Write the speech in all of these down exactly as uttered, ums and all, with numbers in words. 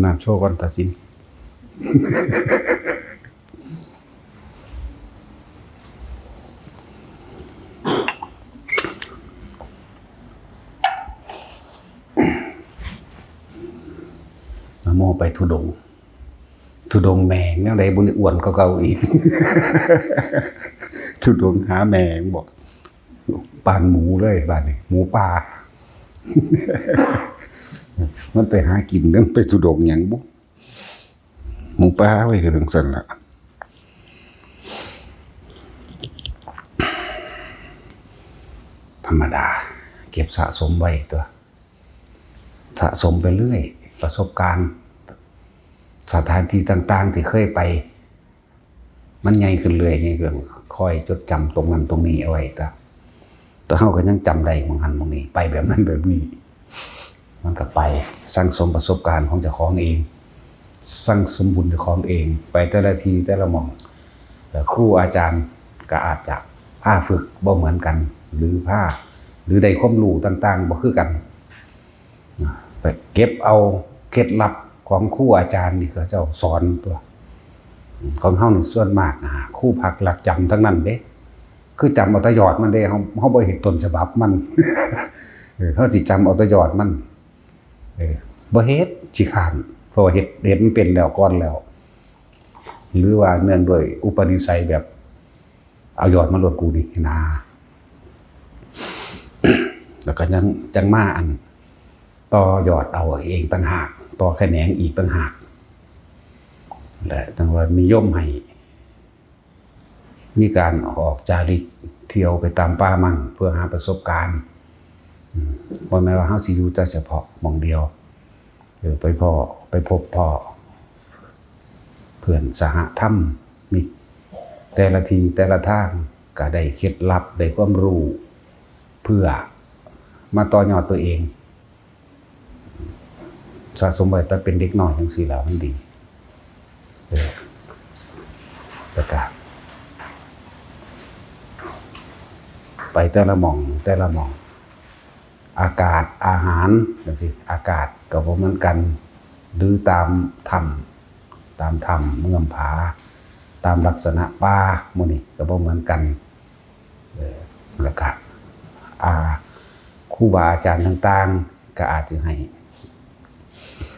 น้ำโชว์ก่อนตัดสิน นะโมไปธุดงค์ ธุดงค์แม่งแนวใดบุญอ้วนก็เก่าอีก ธุดงค์หาแม่งบอก ปานหมูเลยบาดนี้ หมูป่า มันไปหากิน มันไปธุดงค์หยังบุ หมูป่าไว้คือจั่งซั่นล่ะ ธรรมดา เก็บสะสมไว้ตัว สะสมไปเรื่อย ประสบการณ์ สถานที่ต่างๆที่เคยไป มันใหญ่ขึ้นเรื่อย ใหญ่ขึ้น คอยจดจำตรงนั้นตรงนี้เอาไว้ แต่ แต่เฮาก็ยังจำได้หม่องหั้นหม่องนี้ ไปแบบนั้นแบบนี้ มันก็ไป สั่งสมประสบการณ์ของเจ้าของเอง สั่งสมบุญเจ้าของเอง ไปแต่ละที่แต่ละหม่อง แต่ครูอาจารย์ก็อาจจะพาฝึกบ่เหมือนกัน หรือพา หรือได้ความรู้ต่างๆบ่คือกัน ไปเก็บเอาเคล็ดลับของครูอาจารย์ที่เขาเจ้าสอนตัว ของเฮานี่ส่วนมากนะ ครูพักลักจำทั้งนั้นเด้ คือจำเอาแต่ยอดมันเด้ เฮา เฮาบ่เห็นต้นฉบับมัน เออ เฮาสิจำเอาแต่ยอดมัน เออ บ่เฮ็ด ขี้คร้าน เพราะว่าเฮ็ด เฮ็ดมันเป็นแล้วก่อนแล้ว หรือว่าเนื่องด้วยอุปนิสัยแบบ เอายอดมาโลดกูนี่นะ แล้วก็ยัง จั่งมาอัน ต่อยอดเอาเองต่างหาก ต่อแขนงอีกต่างหาก และจั่งว่านิยมให้ มีการออกจาริกเที่ยวไปตามป่ามั่ง เพื่อหาประสบการณ์ อืม บ่แม่นว่าเฮาสิอยู่แต่เฉพาะหม่องเดียว เออ ไปพ้อ ไปพบพ้อเพื่อนสหธรรมมิตร แต่ละที่แต่ละทาง ก็ได้เคล็ดลับ ได้ความรู้ เพื่อมาต่อยอดตัวเอง สะสมไว้แต่เป็นเด็กน้อยจั่งซี้แล้วมันดี เออ แต่ก็ไปแต่ละหม่อง แต่ละหม่อง อากาศ อาหารจั่งซี้ อากาศก็บ่เหมือนกัน หรือตามถ้ำ ตามถ้ำเงื่อมผา ตามลักษณะป่าหมู่นี้ก็บ่เหมือนกัน เออ แล้วก็ อ่า ครูบาอาจารย์ต่างๆ ก็อาจจะให้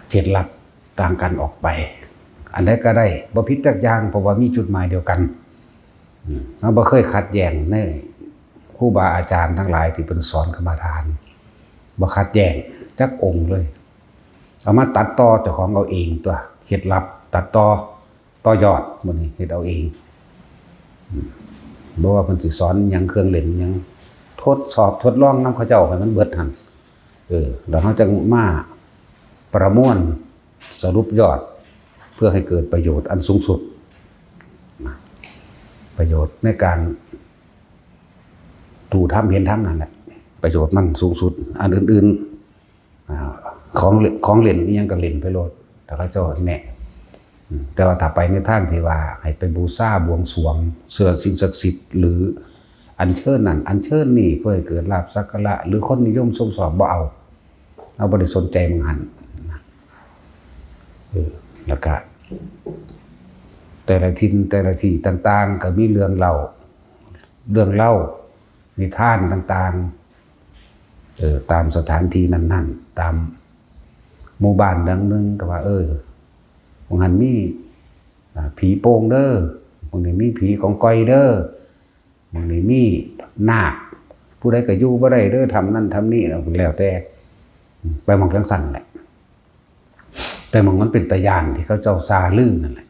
เคล็ดลับต่างกันออกไป อันใดก็ได้ บ่ผิดจักอย่าง เพราะว่ามีจุดหมายเดียวกัน อืม เราบ่เคยขัดแย้งในครูบาอาจารย์ทั้งหลายที่เพิ่นสอนกรรมฐาน บ่ขัดแย้งจักองค์เลย เอามาตัดต่อเจ้าของเอาเองตัว เคล็ดลับตัดต่อ ต่อยอดหมู่นี้เฮ็ดเอาเอง อืม บ่ว่าเพิ่นสิสอนหยัง เครื่องเล่นหยัง ทดสอบทดลองนำเขาเจ้าให้มันเบิดหั่น เออ แล้วเราจั่งมาประมวลสรุปยอด เพื่อให้เกิดประโยชน์อันสูงสุดนะ ประโยชน์ในการดูธรรมเห็นธรรมนั่นแหละ ประโยชน์มันสูงสุด อันอื่นๆ อ่า ของเล่น ของเล่นอิหยังก็เล่นไปโลด แต่เขาเจ้าแนะ อืม แต่ว่าถ้าไปในทางที่ว่าให้ไปบูชาบวงสรวง เชื่อสิ่งศักดิ์สิทธิ์ หรืออัญเชิญนั่นอัญเชิญนี่ เพื่อให้เกิดลาภสักการะ หรือคนนิยมชมชอบ บ่เอา เราบ่ได้สนใจหม่องหั้นนะ เออ แล้วก็ แต่ละถิ่นแต่ละที่ต่างๆ ก็มีเรื่องเล่า เรื่องเล่า นิทานต่างๆ เออ ตามสถานที่นั้นๆ ตามหมู่บ้านหลังหนึ่งก็ว่า เออ หม่องหั้นมี อ่า ผีโป่งเด้อ หม่องนี้มีผีกองกอยเด้อ หม่องนี้มีนาค ผู้ใดก็อยู่บ่ได้เด้อ ถ้ำนั่นถ้ำนี่ แล้วแต่ ไปหม่องจั่งซั่นแหละ แต่หม่องมันเป็นตาย้านที่เขาเจ้าซาลือนั่นแหละ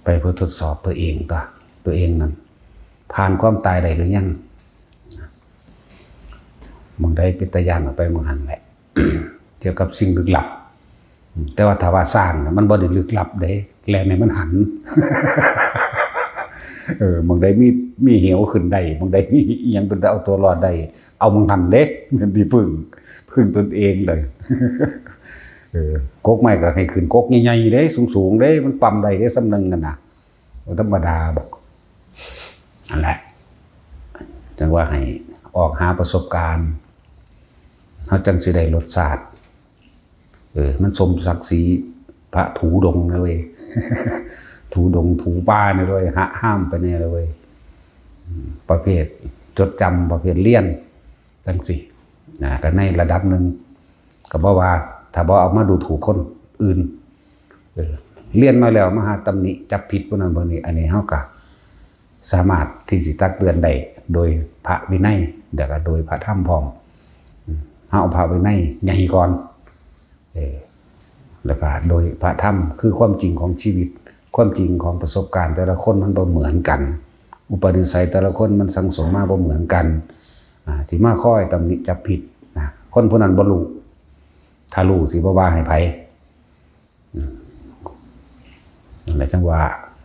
ไปเพื่อทดสอบตัวเองตัว ตัวเองนั้น ผ่านความตายได้หรือยัง หม่องใดเป็นตาย้านก็ไปหม่องหั้นแหละ เกี่ยวกับสิ่งลึกลับ อืม แต่ว่าถ้าว่าซ่านน่ะ มันบ่ได้ลึกลับเด้ แล่นให้มันหัน เออ หม่องใดมี มีเหวขึ้นได้ หม่องใดมีอิหยังเป็นตาเอาตัวรอดได้ เอาหม่องหั้นเด้ แม่นที่พึ่ง พึ่งตนเองเลย เออ กกไม้ก็ให้ขึ้นกกใหญ่ๆเด้ สูงๆเด้ มันปั๊มได้เด้ ส่ำหนึ่งหั่นน่ะ บ่ธรรมดาบอก นั่นแหละ จั่งว่าให้ออกหาประสบการณ์ เฮาจั่งสิได้รสชาติ เออ มันสมศักดิ์ศรีพระถูดงเลยเว้ย ถูดงถูป่าเนี่ยเลย หะห้ามไปเนี่ยเลยเว้ย อืม ประเภทจดจำ ประเภทเรียนจังซี่นะ ก็ในระดับหนึ่ง ก็บ่ว่า ถ้าบ่เอามาดูถูกคนอื่น เออ เรียนมาแล้วมาหาตำหนิจับผิดพวกนั้นพวกนี้ อันนี้เฮาก็สามารถที่สิตักเตือนได้โดยพระวินัย แล้วก็โดยพระธรรมพร้อม อืม เฮาเอาพระวินัยใหญ่ก่อน เออ แล้วก็โดยพระธรรม คือความจริงของชีวิต ความจริงของประสบการณ์ แต่ละคนมันบ่เหมือนกัน อุปนิสัยแต่ละคนมันสั่งสมมาบ่เหมือนกัน อ่า สิมาคอยตำหนิจับผิดนะ คนผู้นั้นบ่รู้ ถ้ารู้สิบ่ว่าให้ไผ อืม นั่นแหละจังว่า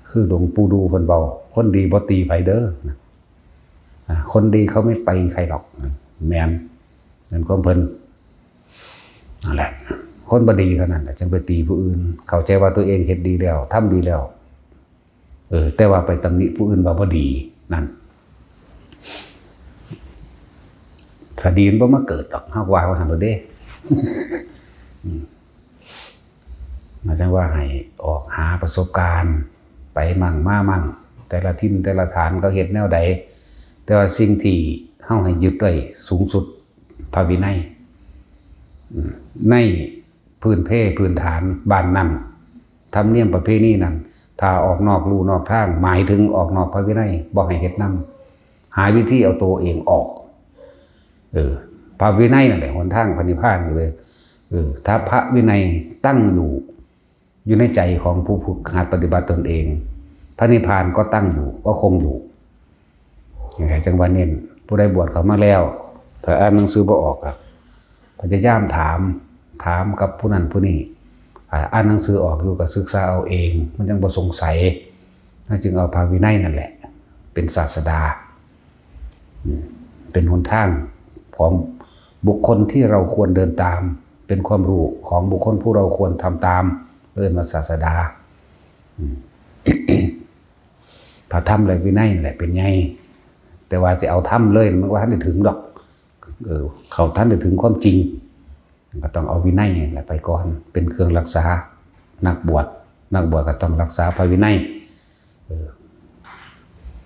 คือหลวงปู่ดูเพิ่นเว้า คนดีบ่ตีไผเด้อนะ อ่า คนดีเขาไม่ตีใครหรอก แม่น นั่นความเพิ่น นั่นแหละ คนบ่ดีเท่านั้นแหละ จังไปตีผู้อื่น เข้าใจว่าตัวเองเฮ็ดดีแล้ว ทำดีแล้ว เออ แต่ว่าไปตำหนิผู้อื่นว่าบ่ดี นั่น ถ้าดีมันบ่มาเกิดดอก เฮาว่าว่าหั่นโลดเด้ อืม อาจารย์ว่าให้ออกหาประสบการณ์ ไปมั่งมามั่ง แต่ละถิ่นแต่ละฐานเขาเฮ็ดแนวใด แต่ว่าสิ่งที่เฮาให้ยึดไว้สูงสุด พระวินัย อืม ในพื้นเพพื้นฐานบ้านนั้น ธรรมเนียมประเพณีนั้น ถ้าออกนอกลู่นอกทาง หมายถึงออกนอกพระวินัย บ่ให้เฮ็ดนำ หาวิธีเอาตัวเองออก เออ พระวินัยนั่นแหละหนทางพระนิพพานอยู่เลย เออ ถ้าพระวินัยตั้งอยู่ อยู่ในใจของผู้ฝึกหัดปฏิบัติตนเอง พระนิพพานก็ตั้งอยู่ ก็คงอยู่ จังว่าเน้น ผู้ใดบวชเข้ามาแล้ว ถ้าอ่านหนังสือบ่ออกอะ พยายามถาม ถามกับผู้นั้นผู้นี้ อ่า อ่านหนังสือออกอยู่ก็ศึกษาเอาเอง มันจั่งบ่สงสัย แล้วจึงเอาพระวินัยนั่นแหละ เป็นศาสดา อืม เป็นหนทางของบุคคลที่เราควรเดินตาม เป็นความรู้ของบุคคลผู้เราควรทำตาม เรียกว่าศาสดา อืม พระธรรมและวินัยนั่นแหละเป็นใหญ่ แต่ว่าสิเอาธรรมเลยมันบ่ทันได้ถึงดอก เออ เขาทันได้ถึงความจริง ก็ต้องเอาวินัยนั่นแหละไปก่อน เป็นเครื่องรักษา นักบวช นักบวชก็ต้องรักษาพระวินัย เออ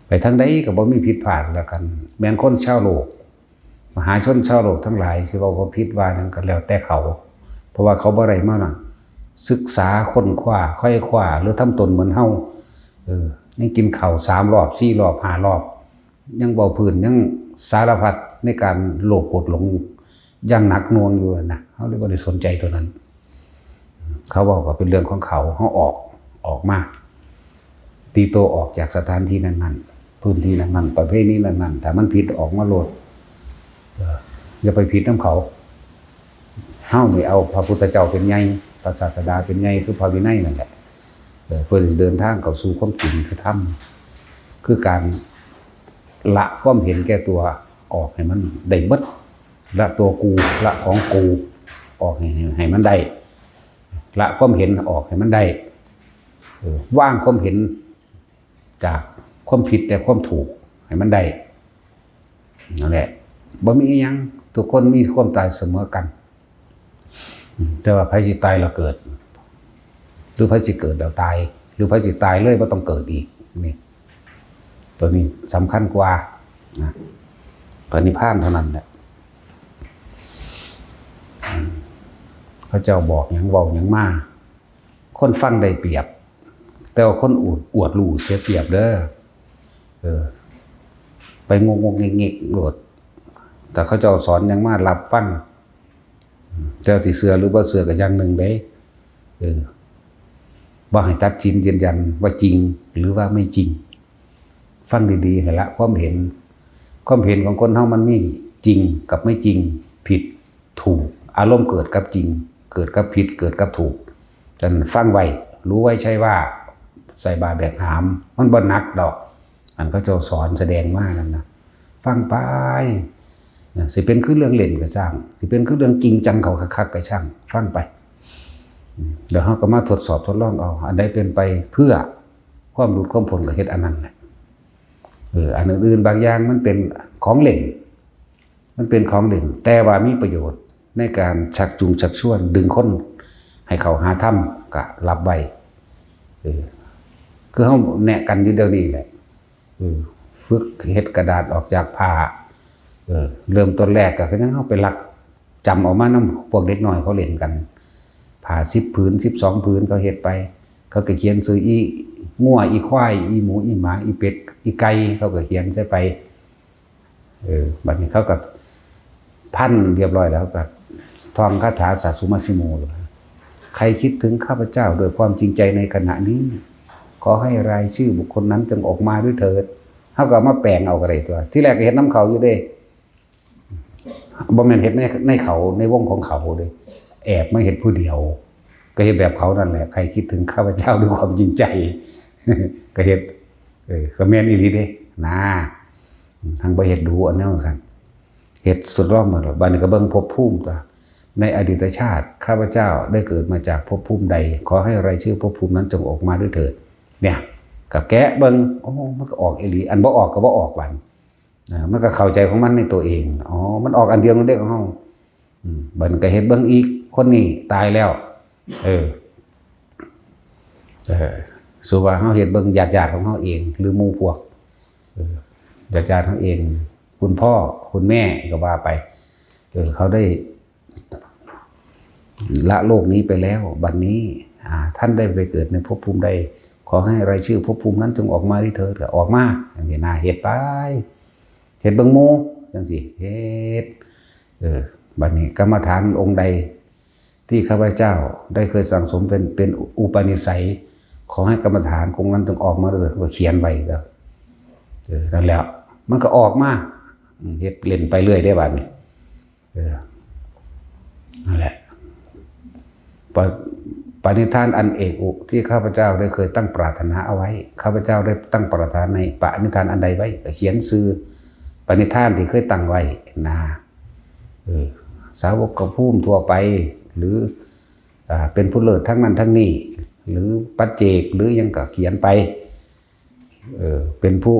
ไปทางใดก็บ่มีผิดพลาดแล้วกัน แม่นคนชาวโลก มหาชนชาวโลกทั้งหลายสิเว้าว่าผิดว่าหยังก็แล้วแต่เขา เพราะว่าเขาบ่ได้มานะ ศึกษาค้นคว้า ไขว่คว้า หรือทำตนเหมือนเฮา เออ ยังกินข้าวสามรอบ สี่รอบ ห้ารอบ ยังเว้าพื้น ยังสารพัดในการโลภโกรธหลงอย่างหนักหน่วงอยู่นะ เฮาเลยบ่ได้สนใจตัวนั้น เขาเว้าก็เป็นเรื่องของเขา เฮาออก ออกมา ตีตัวออกจากสถานที่นั้นๆ พื้นที่นั้นๆ ประเพณีนั้นๆ ถ้ามันผิดออกมาโลด เออ อย่าไปผิดนำเขา เฮานี่เอาพระพุทธเจ้าเป็นใหญ่ พระศาสดาเป็นใหญ่ คือพระวินัยนั่นแหละ เออ เพื่อสิเดินทางเข้าสู่ความจริงคือธรรม คือการละความเห็นแก่ตัวออกให้มันได้เบิด ละตัวกู ละของกู ออกให้ ให้ ให้มันได้ ละความเห็นออกให้มันได้ เออ วางความเห็นจากความผิดและความถูกให้มันได้ นั่นแหละ บ่มีอิหยัง ทุกคนมีความตายเสมอกัน อืม แต่ว่าไผสิตายแล้วเกิด หรือไผสิเกิดแล้วตาย หรือไผสิตายเลยบ่ต้องเกิดอีก นี่ ตัวนี้สำคัญกว่านะ พระนิพพานเท่านั้นแหละ อืม พระเจ้าบอกหยังเว้าหยังมา คนฟังได้เปรียบ แต่ว่าคนอวด อวดรู้เสียเปรียบเด้อ เออ ไปงกงกเงกเงกโลด แต่เขาเจ้าสอนหยังมารับฟัง เจ้าสิเชื่อหรือบ่เชื่อก็อย่างหนึ่งเด้ เออ บ่ให้ตัดสินยืนยันว่าจริงหรือว่าไม่จริง ฟังดีๆ ให้ละความเห็น ความเห็นของคนเฮามันมีจริงกับไม่จริง ผิดถูก อารมณ์เกิดกับจริง เกิดกับผิด เกิดกับถูก ฉะนั้นฟังไว้ รู้ไว้ใช่ว่า ใส่บาแบกหาม มันบ่หนักดอก อันเขาเจ้าสอนแสดงมานั่นนะ ฟังไป นะ สิเป็นคือเรื่องเล่นก็ช่าง สิเป็นคือเรื่องจริงจังเขาคักๆก็ช่าง ฟังไป อืม เดี๋ยวเฮาก็มาทดสอบทดลองเอา อันใดเป็นไปเพื่อความหลุดความพ้นก็เฮ็ดอันนั้นแหละ เออ อันอื่นๆบางอย่างมันเป็นของเล่น มันเป็นของเล่น แต่ว่ามีประโยชน์ในการชักจูงชักชวนดึงคน ให้เข้าหาธรรมก็รับไว้ เออ คือเฮาแนะกันอยู่เดี๋ยวนี้แหละ เออ ฝึกเฮ็ดกระดาษออกจากผ้า เออ เริ่มต้นแรกก็คือยังเฮาไปลักจำเอามานำพวกเด็กน้อยเขาเล่นกัน ผ้าสิบผืน สิบสองผืนเขาเฮ็ดไป เขาก็เขียนชื่ออีงัว อีควาย อีหมู อีหมา อีเป็ด อีไก่ เขาก็เขียนใส่ไป เออ บัดนี้เขาก็พันเรียบร้อยแล้วก็ท่องคาถาสัสสุมาสิโมอยู่ ใครคิดถึงข้าพเจ้าด้วยความจริงใจในขณะนี้ ขอให้รายชื่อบุคคลนั้นจงออกมาด้วยเถิด เขาก็เอามาแปลงเอาก็ได้ตัว ที่แรกก็เฮ็ดนำเขาอยู่เด้ บ่แม่นเฮ็ดใน ในเขา ในวงของเขาเด้ แอบมาเฮ็ดผู้เดียว ก็เฮ็ดแบบเขานั่นแหละ ใครคิดถึงข้าพเจ้าด้วยความจริงใจ ก็เฮ็ด เออ ก็แม่นอีหลีเด้ นะ ทั้งบ่เฮ็ดดูอันนั้นซั่น เฮ็ดสุดลองหมดแล้ว บัดนี้ก็เบิ่งภพภูมิตัว ในอดีตชาติ ข้าพเจ้าได้เกิดมาจากภพภูมิใด ขอให้รายชื่อภพภูมินั้นจงออกมาด้วยเถิด เนี่ย ก็แกะเบิ่ง โอ้ มันก็ออกอีหลี อันบ่ออกก็บ่ออกบัด อ่า มันก็เข้าใจของมันในตัวเอง อ๋อ มันออกอันเดียวนั่นเด้ของเฮา อืม บัดนี้ก็เฮ็ดเบิ่งอีก คนนี้ตายแล้ว เออ เออ สมมุติว่าเฮาเฮ็ดเบิ่งญาติๆของเฮาเอง หรือหมู่พวก เออ ญาติๆเฮาเอง คุณพ่อ คุณแม่ก็ว่าไป เออ เขาได้ละโลกนี้ไปแล้ว บัดนี้ อ่า ท่านได้ไปเกิดในภพภูมิใด ขอให้รายชื่อภพภูมินั้นจงออกมาด้วยเถิด ก็ออกมา จังซี่นะ เฮ็ดไป เฮ็ดเบิ่งหมู่ จังซี่ เฮ็ด เออ บัดนี้กรรมฐานองค์ใด ที่ข้าพเจ้าได้เคยสั่งสมเป็น เป็นอุปนิสัย ขอให้กรรมฐานองค์นั้นจงออกมาด้วย ก็เขียนไว้แล้ว เออ นั่นแหละ มันก็ออกมา อืม เฮ็ดเล่นไปเรื่อยเด้บัดนี้ เออ นั่นแหละ ปะ-, ปณิธานอันเอกอุ ที่ข้าพเจ้าได้เคยตั้งปรารถนาเอาไว้ ข้าพเจ้าได้ตั้งปรารถนาในปณิธานอันใดไว้ ก็เขียนชื่อปณิธานที่เคยตั้งไว้นะ เออ สาวกภูมิทั่วไป หรือ อ่า เป็นผู้เลิศทั้งนั้นทั้งนี้ หรือปัจเจก หรือหยังก็เขียนไป เออ เป็นผู้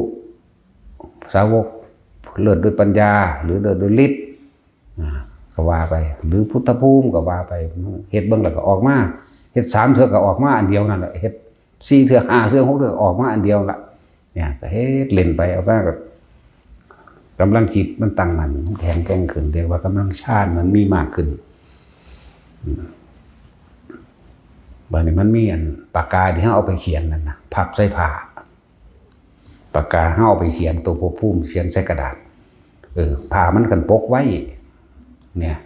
สาวกเลิศด้วยปัญญา หรือเลิศด้วยฤทธิ์ อ่า ก็ว่าไป หรือพุทธภูมิก็ว่าไป เฮ็ดเบิ่งแล้วก็ออกมา เฮ็ดสามเทื่อก็ออกมาอันเดียวนั่นแหละ เฮ็ดสี่เทื่อ ห้าเทื่อ หกเทื่อก็ออกมาอันเดียวละ เนี่ย ก็เฮ็ดเล่นไป เอามาก็ กำลังจิตมันตั้งมั่น มันแข็งแกร่งขึ้น เรียกว่ากำลังฌานมันมีมากขึ้น อืม บัดนี้มันมีอันปากกาที่เฮาเอาไปเขียนนั่นนะ พับใส่ผ้า ปากกาเฮาเอาไปเขียนตัวภพภูมิ เขียนใส่กระดาษ เออ ผ้ามันกันปกไว้ เนี่ย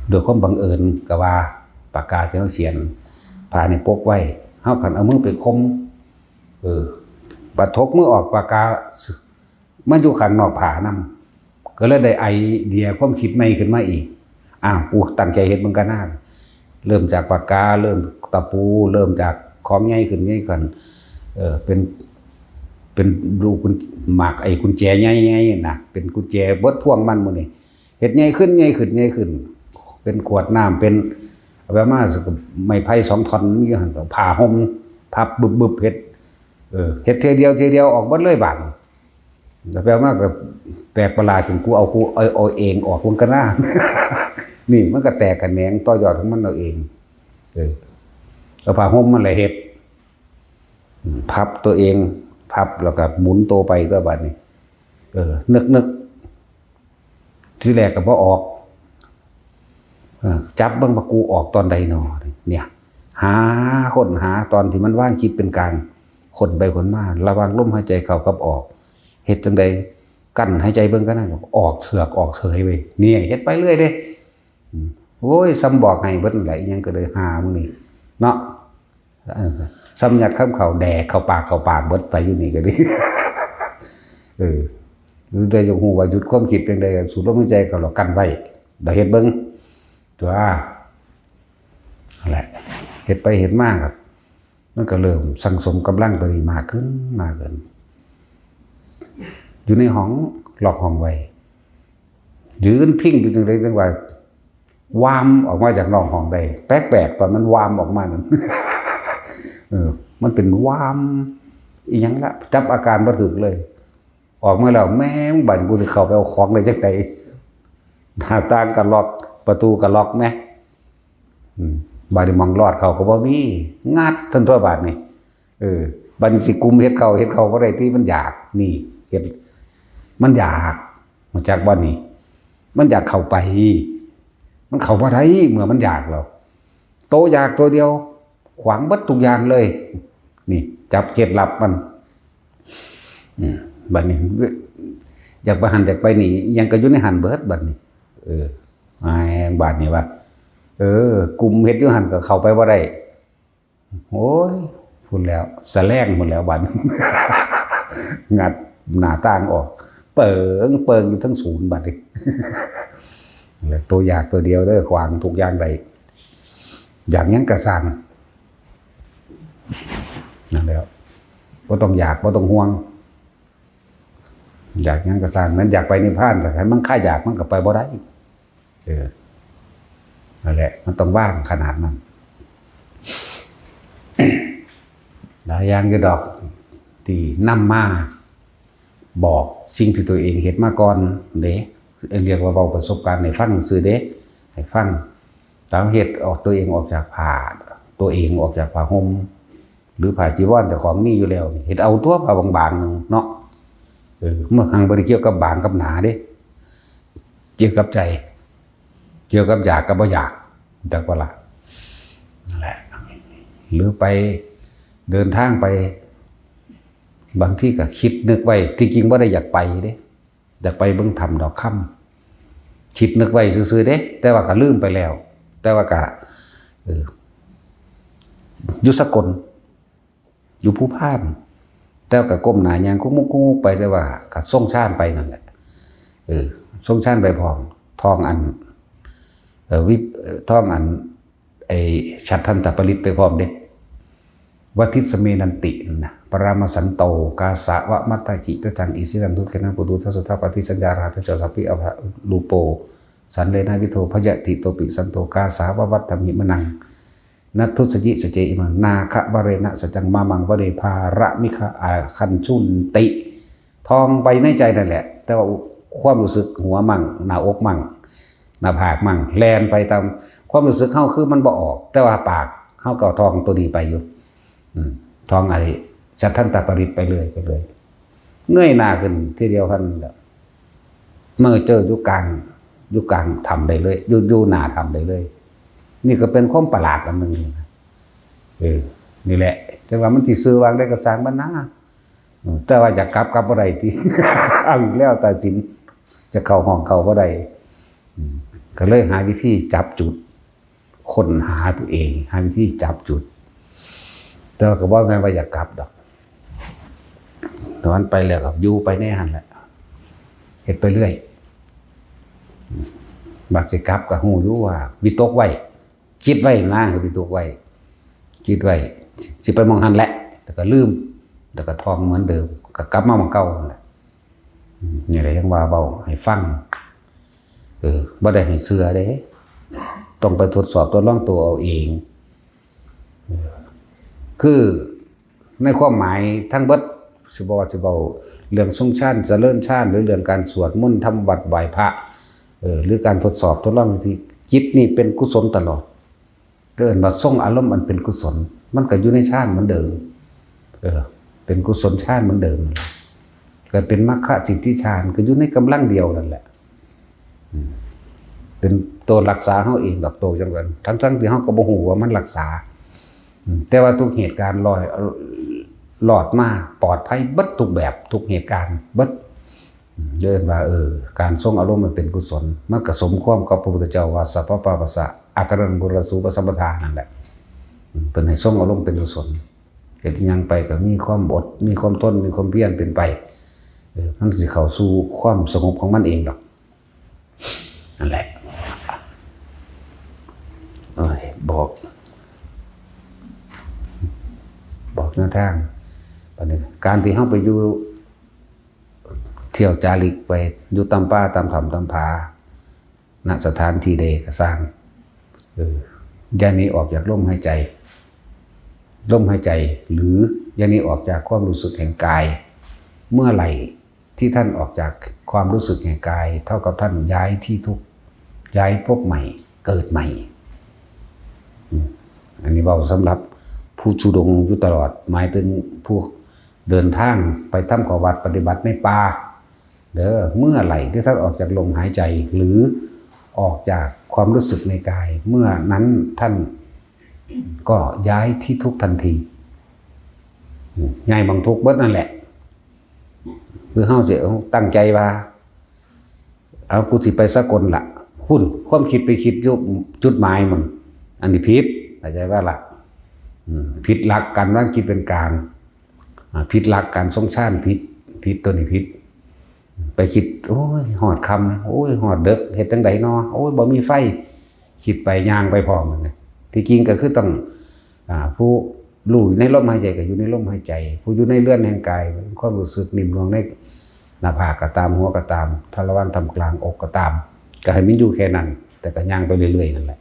โดยความบังเอิญก็ว่า ปากกาที่เฮาเขียน ผ้านี่ปกไว้ เฮาคันเอามือไปคม เออ บัดถกมือออก ปากกามันอยู่ข้างนอกผ้านำ ก็เลยได้ไอเดียความคิดใหม่ขึ้นมาอีก อ้าว กูตั้งใจเฮ็ดเบิ่งกันนะ เริ่มจากปากกา เริ่มตะปู เริ่มจากของใหญ่ขึ้นใหญ่ขึ้น เออ เป็น เป็นลูกกุญ หมากไอ้กุญแจใหญ่ๆนะ เป็นกุญแจเบิดพวงมันหมดนี่ เฮ็ดใหญ่ขึ้น ใหญ่ขึ้น ใหญ่ขึ้น เป็นขวดน้ำ เป็น เอาไปมา ไม้ไผ่สองท่อน มีอยู่หั่น ผ้าห่ม พับบึบๆ เฮ็ด เออ เฮ็ดเทื่อเดียว เทื่อเดียวออกเบิดเลยบาดนี้ แล้วไปมาก็แปลกประหลาด ถึงกูเอา กูเอา เอาเองออกมันก็น่า นี่มันก็แตกแขนงต่อยอดของมันเอาเอง เออ เอาผ้าห่มมันแหละเฮ็ด อืม พับตัวเอง พับแล้วก็หมุนตัวไปตัวบัดนี้ เออ นึกๆ ทีแรกก็บ่ออก เออ จับเบิ่งว่ากูออกตอนใดหนอ เนี่ย หา ค้นหาตอนที่มันวางจิตเป็นกลาง ค้นไปค้นมา ระหว่างลมหายใจเข้ากับออก เฮ็ดจั่งใด กั้นหายใจเบิ่งก็ได้ ออกเสือกออกเสยเว้ย เนี่ย เฮ็ดไปเรื่อยเด้ อืม โอ้ย ซ้ำบอกให้เบิดนั่นแหละ อิหยังก็เลยหามื้อนี้ เนาะ เออ ซ้ำยัดคำเข้า แดกเข้าปาก เข้าปากเบิดไปอยู่นี่ก็ดี เออ หรือได้จะฮู้ว่าหยุดความคิดเพียงใด สูดลมหายใจเข้าแล้วกั้นไว้ เดี๋ยวเฮ็ดเบิ่ง ตัว นั่นแหละ เฮ็ดไปเฮ็ดมาครับ มันก็เริ่มสั่งสมกำลังตัวนี้มากขึ้น มากขึ้น อยู่ในห้อง ล็อกห้องไว้ ยืนพิงอยู่จั่งใดจั่งว่า วามออกมาจากนอกห้องได้ แปลกๆ ตอนมันวามออกมานั่น เออ มันเป็นวามอีหยังละ จับอาการบ่ถูกเลย ออกมาแล้ว แม่ง บัดกูสิเข้าไปเอาของได้จั่งใด หน้าต่างก็ล็อก ประตูก็ล็อกแหม อืม บาดนี้หม่องลอดเข้าก็บ่มี งัดทันตัวบาดนี้ เออ บาดนี้สิกุมเฮ็ดเข้า เฮ็ดเข้าบ่ได้ติ มันอยาก นี่ เฮ็ด มันอยาก รู้จักบ่นี่ มันอยากเข้าไป มันเข้าบ่ได้ เมื่อมันอยากแล้ว โตอยากตัวเดียว ขวางเบิดทุกอย่างเลย นี่ จับเคล็ดลับมัน อืม บาดนี้ อยากไปหั่น อยากไปนี่ อิหยังก็อยู่ในหั่นเบิด บาดนี้ เออ อ้าย บาดนี้ว่า เออ กุมเฮ็ดอยู่หั่นก็เข้าไปบ่ได้ โอ้ย พู้นแล้ว สะแลงพู้นแล้วบาดนี้ งัดหน้าต่างออก เปิง เปิงอยู่เทิงศูนย์บาดนี้ แล้วโตอยากตัวเดียวเด้อ ขวางทุกอย่างได้ อยากหยังก็ซ่าง นั่นแหละ บ่ต้องอยาก บ่ต้องห่วง อยากหยังก็ซ่าง มันอยากไปนิพพาน แต่คันมันคลายอยากมันก็ไปบ่ได้ เออ นั่นแหละ มันต้องวางขนาดนั้น หลายอย่างอยู่ดอก ที่นำมาบอกสิ่งที่ตัวเองเฮ็ดมาก่อนเด้ เรียกว่าเว้าประสบการณ์ให้ฟังซื่อเด้ ให้ฟัง ตามเฮ็ดออกตัวเองออกจากผ้า ตัวเองออกจากผ้าห่ม หรือผ้าจีวรเจ้าของมีอยู่แล้วนี่ เฮ็ดเอาตัวผ้าบางๆหนึ่งเนาะ เออ มันหังบ่ได้เกี่ยวกับบางกับหนาเด้ เกี่ยวกับใจ เกี่ยวกับอยากกับบ่อยาก จักว่าล่ะ นั่นแหละ หรือไปเดินทางไป บางทีก็คิดนึกไว้ ที่จริงบ่ได้อยากไปเด้ อยากไปเบิ่งถ้ำดอกคำ คิดนึกไว้ซื่อๆเด้ แต่ว่าก็ลืมไปแล้ว แต่ว่าก็ เออ อยู่สกล อยู่ภูพาน แต่ว่าก็ก้มหน้าย่างกุกมุกกุกมุกไป แต่ว่าก็ทรงฌานไปนั่นแหละ เออ ทรงฌานไปพร้อม ท่องอัน เออ วิป เอ่อ ท่องอัน ไอ้ฉัฏฐันตปริตรไปพร้อมเด้ วัตถิสเมนันตินั่นนะ ปรามสันโต กาสาวะมัตตาจิตจัง อิสิรันทุเขนะปุตุทัสสุทธาปฏิสัญญาราทะจสัพพิอภรูโป สันเลนะวิโทพยติโตปิสันโต กาสาวะวัตถมิมนัง นัทธุสยิสเจอิมัง นาคะวะเรนะสัจจัง มามังวะเรพาระมิคะอาคันชุนติ ท่องไปในใจนั่นแหละ แต่ว่าความรู้สึกหัวมั่ง หน้าอกมั่ง หน้าผากมั่ง แล่นไปตามความรู้สึกเฮา คือมันบ่ออก แต่ว่าปากเฮาก็ท่องตัวนี้ไปอยู่ อืม ท่องไอ้ฉัฏฐันตปริตรไปเรื่อย ไปเรื่อย เงยหน้าขึ้นทีเดียวเท่านั้นแหละ มันก็เจออยู่กลาง อยู่กลางถ้ำได้เลย อยู่ อยู่หน้าถ้ำได้เลย นี่ก็เป็นความประหลาดอันหนึ่งนะ เออ นี่แหละ แต่ว่ามันสิชื่อว่าจั่งใดก็ซ่างมันนะ อืม แต่ว่าอยากกลับ กลับบ่ได้ติ เอาอีกแล้ว ตัดสิน จะเข้าห้องเข้าบ่ได้ อืม ก็เลยหาวิธีจับจุด ค้นหาตัวเอง หาวิธีจับจุด แต่ว่าก็บ่แม่นว่าอยากกลับดอก ตอนไปแล้วก็อยู่ไปในหั่นแหละ เฮ็ดไปเรื่อย บัดสิกลับก็ฮู้อยู่ว่าวิตกไว้ คิดไว้นะ คือวิตกไว้ คิดไว้ สิไปหม่องหั่นแหละ แล้วก็ลืม แล้วก็ท่องเหมือนเดิม ก็กลับมาหม่องเก่าหั่นแหละ อืม นี่แหละยังว่าเว้าให้ฟัง เออ บ่ได้ให้เชื่อเด้ ต้องไปทดสอบทดลองตัวเอาเอง เออ คือในความหมายทั้งเบิด สิบ่ว่าสิเว้าเรื่องทรงฌาน เจริญฌาน หรือเรื่องการสวดมนต์ ทำวัตรไหว้พระ เออ หรือการทดสอบทดลองที่จิตนี่เป็นกุศลตลอด เอิ้นว่าทรงอารมณ์อันเป็นกุศล มันก็อยู่ในฌานเหมือนเดิม เออ เป็นกุศลฌานเหมือนเดิม ก็เป็นมรรคสิทธิฌาน ก็อยู่ในกำลังเดียวนั่นแหละ อืม เป็นตัวรักษาเฮาเองดอก ตัวจังซั่น ทั้งๆที่เฮาก็บ่ฮู้ว่ามันรักษา อืม แต่ว่าทุกเหตุการณ์ลอย รอดมาปลอดภัยเบิดทุกแบบ ทุกเหตุการณ์เบิด อืม เอิ้นว่า เออ การทรงอารมณ์มันเป็นกุศล มันก็สมความกับพระพุทธเจ้าว่า สัพพะปาปัสสะอาการังกุศลสูปสัมปทา นั่นแหละ อืม เพิ่นให้ทรงอารมณ์เป็นกุศล เฮ็ดอิหยังไปก็มีความอด มีความทน มีความเพียรเป็นไป เออ มันสิเข้าสู่ความสงบของมันเองดอก นั่นแหละ โอ้ย บอก บอกแนวทาง บัดนี้ การที่เฮาไปอยู่ เที่ยวจาริกไป อยู่ตามป่าตามถ้ำตามผา ณ สถานที่ใดก็ซ่าง เออ อย่าหนีออกจากลมหายใจ ลมหายใจ หรืออย่าหนีออกจากความรู้สึกแห่งกาย เมื่อไหร่ที่ท่านออกจากความรู้สึกแห่งกาย เท่ากับท่านย้ายที่ทุกข์ ย้ายภพใหม่ เกิดใหม่ อันนี้เว้าสำหรับผู้ธุดงค์อยู่ตลอด หมายถึงผู้เดินทางไปทำข้อวัดปฏิบัติในป่าเด้อ เมื่อไหร่ที่ท่านออกจากลมหายใจ หรือออกจากความรู้สึกในกาย เมื่อนั้นท่านก็ย้ายที่ทุกข์ทันที อืม ย้ายหม่องทุกข์เบิดนั่นแหละ คือเฮาสิตั้งใจว่า เอา กูสิไปสกลละ พุ้น ความคิดไปคิดอยู่จุดหมายมัน อันนี้ผิด เข้าใจบ่ล่ะ อืม ผิดหลักการวางจิตเป็นกลาง อ่า ผิดหลักการทรงฌาน ผิด ผิดตัวนี้ผิด ไปคิด โอ้ย ฮอดค่ำ โอ้ย ฮอดดึก เฮ็ดจั่งใดน้อ โอ้ย บ่มีไฟ คิดไป ย่างไปพร้อมนั่นนะ ที่จริงก็คือต้อง อ่า ผู้รู้ในลมหายใจก็อยู่ในลมหายใจ ผู้อยู่ในเรือนแห่งกาย ความรู้สึกนิ่มนวลในหน้าผากก็ตาม หัวก็ตาม ทวารท่ามกลางอกก็ตาม ก็ให้มันอยู่แค่นั้น แต่ก็ย่างไปเรื่อยๆนั่นแหละ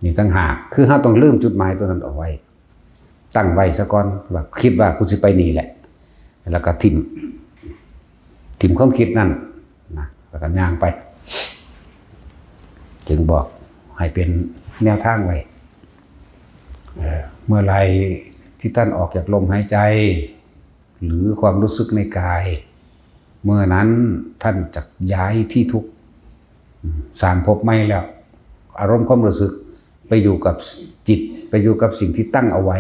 นี่ต่างหาก คือเฮาต้องลืมจุดหมายตัวนั้นเอาไว้ ตั้งไว้ซะก่อน ว่าคิดว่ากูสิไปนี่แหละ แล้วก็ถิ่ม ถิ่มความคิดนั่นนะ แล้วก็ย่างไป จึงบอกให้เป็นแนวทางไว้ เอ่อ เมื่อไหร่ที่ท่านออกจากลมหายใจ หรือความรู้สึกในกาย เมื่อนั้นท่านจะย้ายที่ทุกข์ อืม สร้างภพใหม่แล้ว อารมณ์ความรู้สึกไปอยู่กับจิต ไปอยู่กับสิ่งที่ตั้งเอาไว้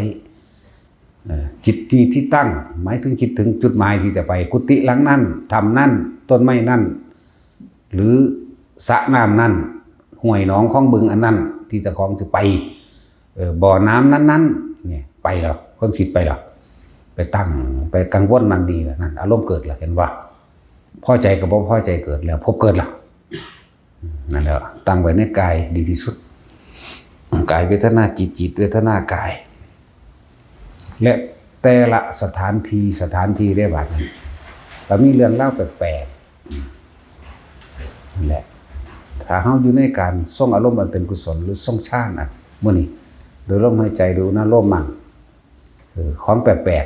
เอ่อ จิตที่ ที่ตั้ง หมายถึงคิดถึงจุดหมายที่จะไป กุฏิหลังนั้น ถ้ำนั้น ต้นไม้นั้น หรือสระน้ำนั้น ห้วยหนองคลองบึงอันนั้น ที่เจ้าของจะไป เอ่อ บ่อน้ำนั้นๆ เนี่ย ไปแล้ว ความคิดไปแล้ว ไปตั้ง ไปกังวลนั่นนี่แหละ นั่น อารมณ์เกิดแล้ว เห็นว่า พอใจกับบ่พอใจเกิดแล้ว ภพเกิดแล้ว นั่นแหละ ตั้งไว้ในกายดีที่สุด กายเวทนาจิต จิตเวทนากาย และแต่ละสถานที่ สถานที่ได้บัดนี้ ก็มีเรื่องราวแปลกๆ นั่นแหละ ถ้าเฮาอยู่ในการทรงอารมณ์อันเป็นกุศล หรือทรงฌานอันมื้อนี้ โดยลมหายใจ โดยอุณาโลมมั่ง เออ ของแปลก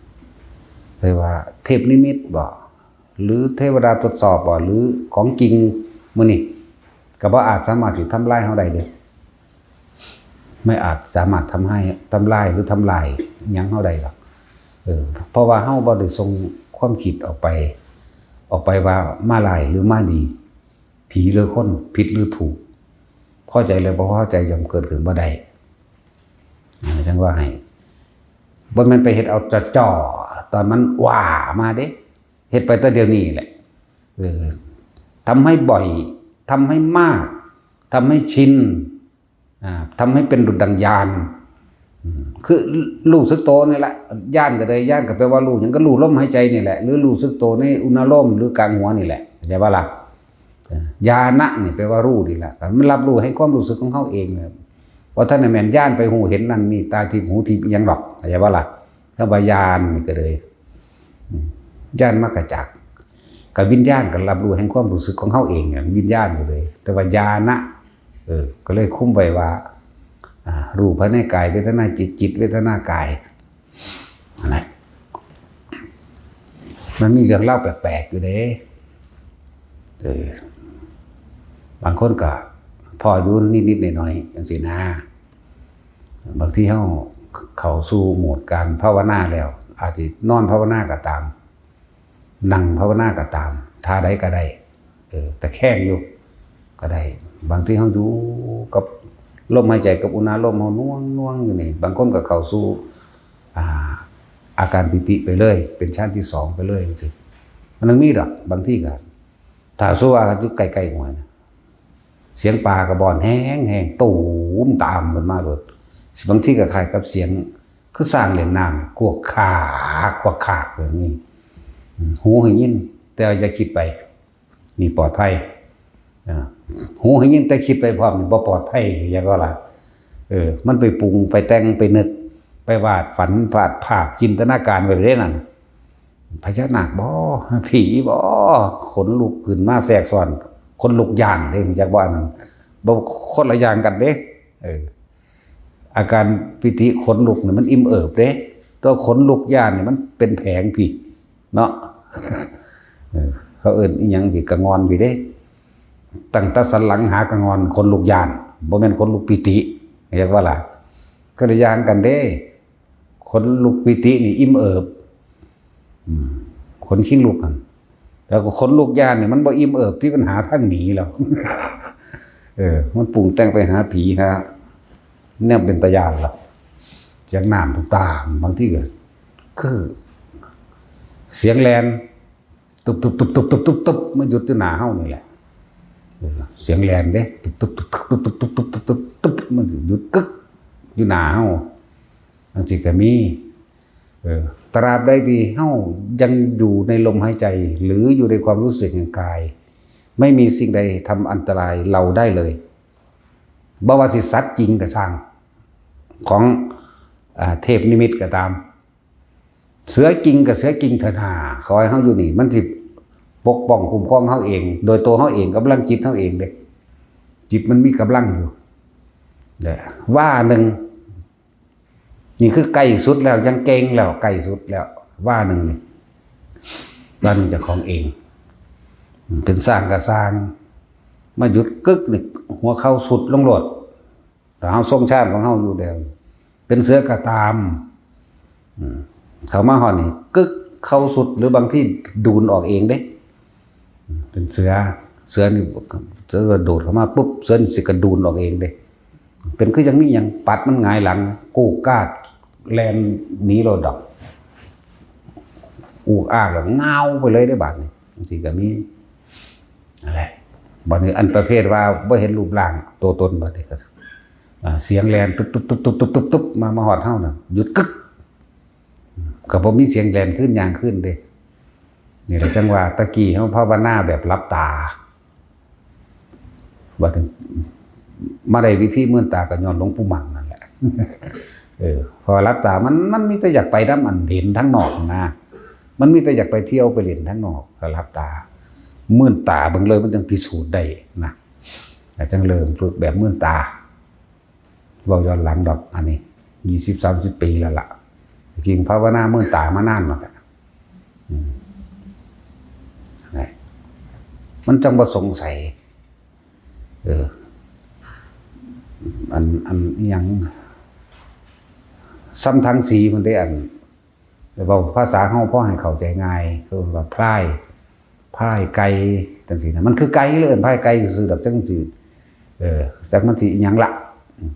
ๆ เรียกว่าเทพนิมิตบ่ หรือเทวดาทดสอบบ่ หรือของจริงมื้อนี้ ก็บ่อาจสามารถสิทำลายเฮาได้เด้ ไม่อาจสามารถทำให้ ทำลายหรือทำลายหยังเฮาได้หรอก เออ เพราะว่าเฮาบ่ได้ส่งความคิดออกไป ออกไปว่ามาร้ายหรือมาดี ผีหรือคน ผิดหรือถูก พอใจหรือบ่พอใจย่อมเกิดขึ้นบ่ได้ อ่า จั่งว่าให้ บ่แม่นไปเฮ็ดเอาจ่อๆ ตอนมันว่ามาเด้ เฮ็ดไปแต่เดี๋ยวนี้แหละ เออ ทำให้บ่อย ทำให้มาก ทำให้ชิน อ่า ทำให้เป็นดุจดังญาณ อืม คือรู้สึกโตนี่แหละ ญาณก็ได้ ญาณก็แปลว่ารู้หยัง ก็รู้ลมหายใจนี่แหละ หรือรู้สึกโตในอุณาโลม หรือกลางหัวนี่แหละ เข้าใจบ่ล่ะ? เออ ญาณะนี่แปลว่ารู้นี่แหละ มันรับรู้ให้ความรู้สึกของเฮาเองเนี่ย เพราะท่านน่ะแม่นญาณไปฮู้เห็นนั่นนี่ ตาทิพย์หูทิพย์อิหยังดอก เข้าใจบ่ล่ะ? คำว่าญาณนี่ก็เลย อืม ญาณมรรคจักร กับวิญญาณก็รับรู้แห่งความรู้สึกของเฮาเองเนี่ย วิญญาณก็เลย แต่ว่าญาณะ เออ ก็เลยคุมไว้ว่า อ่า รูปภายในกาย เวทนาจิต จิตเวทนากาย นั่นแหละ มันมีเรื่องเล่าแปลกๆ อยู่เด้ เออ บางคนก็พ้ออยู่นิดๆ หน่อยๆ จั่งซี้นะ บางทีเฮาเข้าสู่โหมดการภาวนาแล้ว อาจสินอนภาวนาก็ตาม นั่งภาวนาก็ตาม ท่าใดก็ได้ เออ ตะแคงอยู่ก็ได้ บางทีเฮาอยู่กับลมหายใจกับอุณาโลมเฮาหน่วงๆ อยู่นี่ บางคนก็เข้าสู่ อ่า อาการปีติไปเลย เป็นฌานที่สองไปเลยจั่งซี้ มันยังมีดอก บางทีก็ ถ้าสมมุติว่าอยู่ใกล้ๆ หัวนะ เสียงปลากระบอนแฮงๆ ตูมตามขึ้นมาโลด บางทีก็คล้ายกับเสียง คือช้างเล่นน้ำ กวกคาก กวกคากแบบนี้ อืม หูให้ยิน แต่อย่าคิดไป นี่ปลอดภัย อ่า หูให้ยินแต่คิดไปพร้อมนี่บ่ปลอดภัย จั่งก็ล่ะ เออ มันไปปรุง ไปแต่ง ไปนึก ไปวาดฝัน วาดภาพ จินตนาการไว้เด้นั่น พญานาคบ่ ผีบ่ ขนลุกขึ้นมาแทรกซ้อน ขนลุกย้านเด้ จักบ่อันนั้น บ่ คนละอย่างกันเด้ เออ อาการปีติขนลุกนี่มันอิ่มเอิบเด้ แต่ว่าขนลุกย้านนี่มันเป็นแผงพี้เนาะ เออ เขาเอิ้นอิหยังพี้ กะงอนพี้เด้ ตั้งแต่สันหลังหากะงอน ขนลุกย้าน บ่แม่นขนลุกปีติ เรียกว่าล่ะ ก็ได้ย่างกันเด้ ขนลุกปีตินี่อิ่มเอิบ อืม ขนคิงลุกกัน แล้วก็ขนลุกย่านนี่มันบ่อิ่มเอิบที่มันหาทางหนีแล้ว เออ มันปรุงแต่งไปหาผีหา เนี่ยเป็นตาย่านแล้ว เสียงน้ำต่างๆ บางทีก็ คือ เสียงแล่น ตุ๊บตุ๊บตุ๊บตุ๊บตุ๊บตุ๊บตุ๊บ มันหยุดอยู่หน้าเฮานี่แหละ เออ เสียงแล่นเด้ ตุ๊บตุ๊บตุ๊บตุ๊บตุ๊บตุ๊บตุ๊บตุ๊บตุ๊บตุ๊บตุ๊บ มันหยุดกึก อยู่หน้าเฮา จังซี่ก็มี เออ ตราบใดที่เฮายังอยู่ในลมหายใจ หรืออยู่ในความรู้สึกแห่งกาย ไม่มีสิ่งใดทำอันตรายเราได้เลย บ่ว่าสิสัตว์จริงก็ช่าง ของ อ่า เทพนิมิตก็ตาม เสือจริงกับเสือจริงเถอะนา ขอให้เฮาอยู่นี่ มันสิปกป้องคุ้มครองเฮาเอง โดยตัวเฮาเอง กำลังจิตเฮาเองเด้ จิตมันมีกำลังอยู่ และว่าหนึ่ง นี่คือใกล้สุดแล้ว ยังเก่งแล้ว ใกล้สุดแล้ว ว่าหนึ่งนี่ ว่าหนึ่งเจ้าของเอง เป็นสร้างก็สร้าง มาหยุดกึกนี่ หัวเข่าสุดลงโลด แต่เฮาทรงชาติของเฮาอยู่แล้ว เป็นเสือก็ตาม อืม เข้ามาฮอดนี่ กึก เข่าสุด หรือบางทีดูนออกเองเด้ อืม เป็นเสือ เสือนี่ เสือกระโดดเข้ามาปุ๊บ เสือนี่สิกระดูนออกเองเด้ เป็นคือยังมีหยังปัดมันหงายหลัง กู้กาก แล่นหนีโลดดอก อู้อากแล้วงาวไปเลยเด้บาดนี้ จังซี่ก็มี นั่นแหละ บาดนี้อันประเภทว่าบ่เห็นรูปร่างตัวตน บาดนี้ก็ อ่า เสียงแล่นตุ๊บตุ๊บตุ๊บตุ๊บตุ๊บตุ๊บตุ๊บ มา มาฮอดเฮาน่ะ หยุดกึก ก็บ่มีเสียงแล่นคืน ย่างคืนเด้ นี่แหละจังว่าตะกี้เฮาภาวนาแบบหลับตา บัดนี้มาได้วิธีมื่นตาก็ย้อนหลวงปู่มั่นนั่นแหละ เออ เพราะว่าหลับตามัน มันมีแต่อยากไปนำอันเห็นทางนอกนะ มันมีแต่อยากไปเที่ยวไปเล่นทางนอก ก็หลับตา มื่นตาเบิ่งเลย มันจังพิสูจน์ได้นะ ก็จังเริ่มฝึกแบบมื่นตา เว้าย้อนหลังดอก อันนี้ ยี่สิบ สามสิบ ปีแล้วล่ะ จริงภาวนามื่นตามานานแล้วแหละ อืม นั่นแหละ มันจังบ่สงสัย เออ อัน อันอิหยัง ซ้ำทั้งสีมันได้อัน เว้าภาษาเฮาพอให้เข้าใจง่าย คือว่าพลาย พลายไก่ จังซี่นะ มันคือไก่เลย เอิ้นพลายไก่ซื่อๆดอก จังซี่ เออ จักมันสิอิหยังละ อืม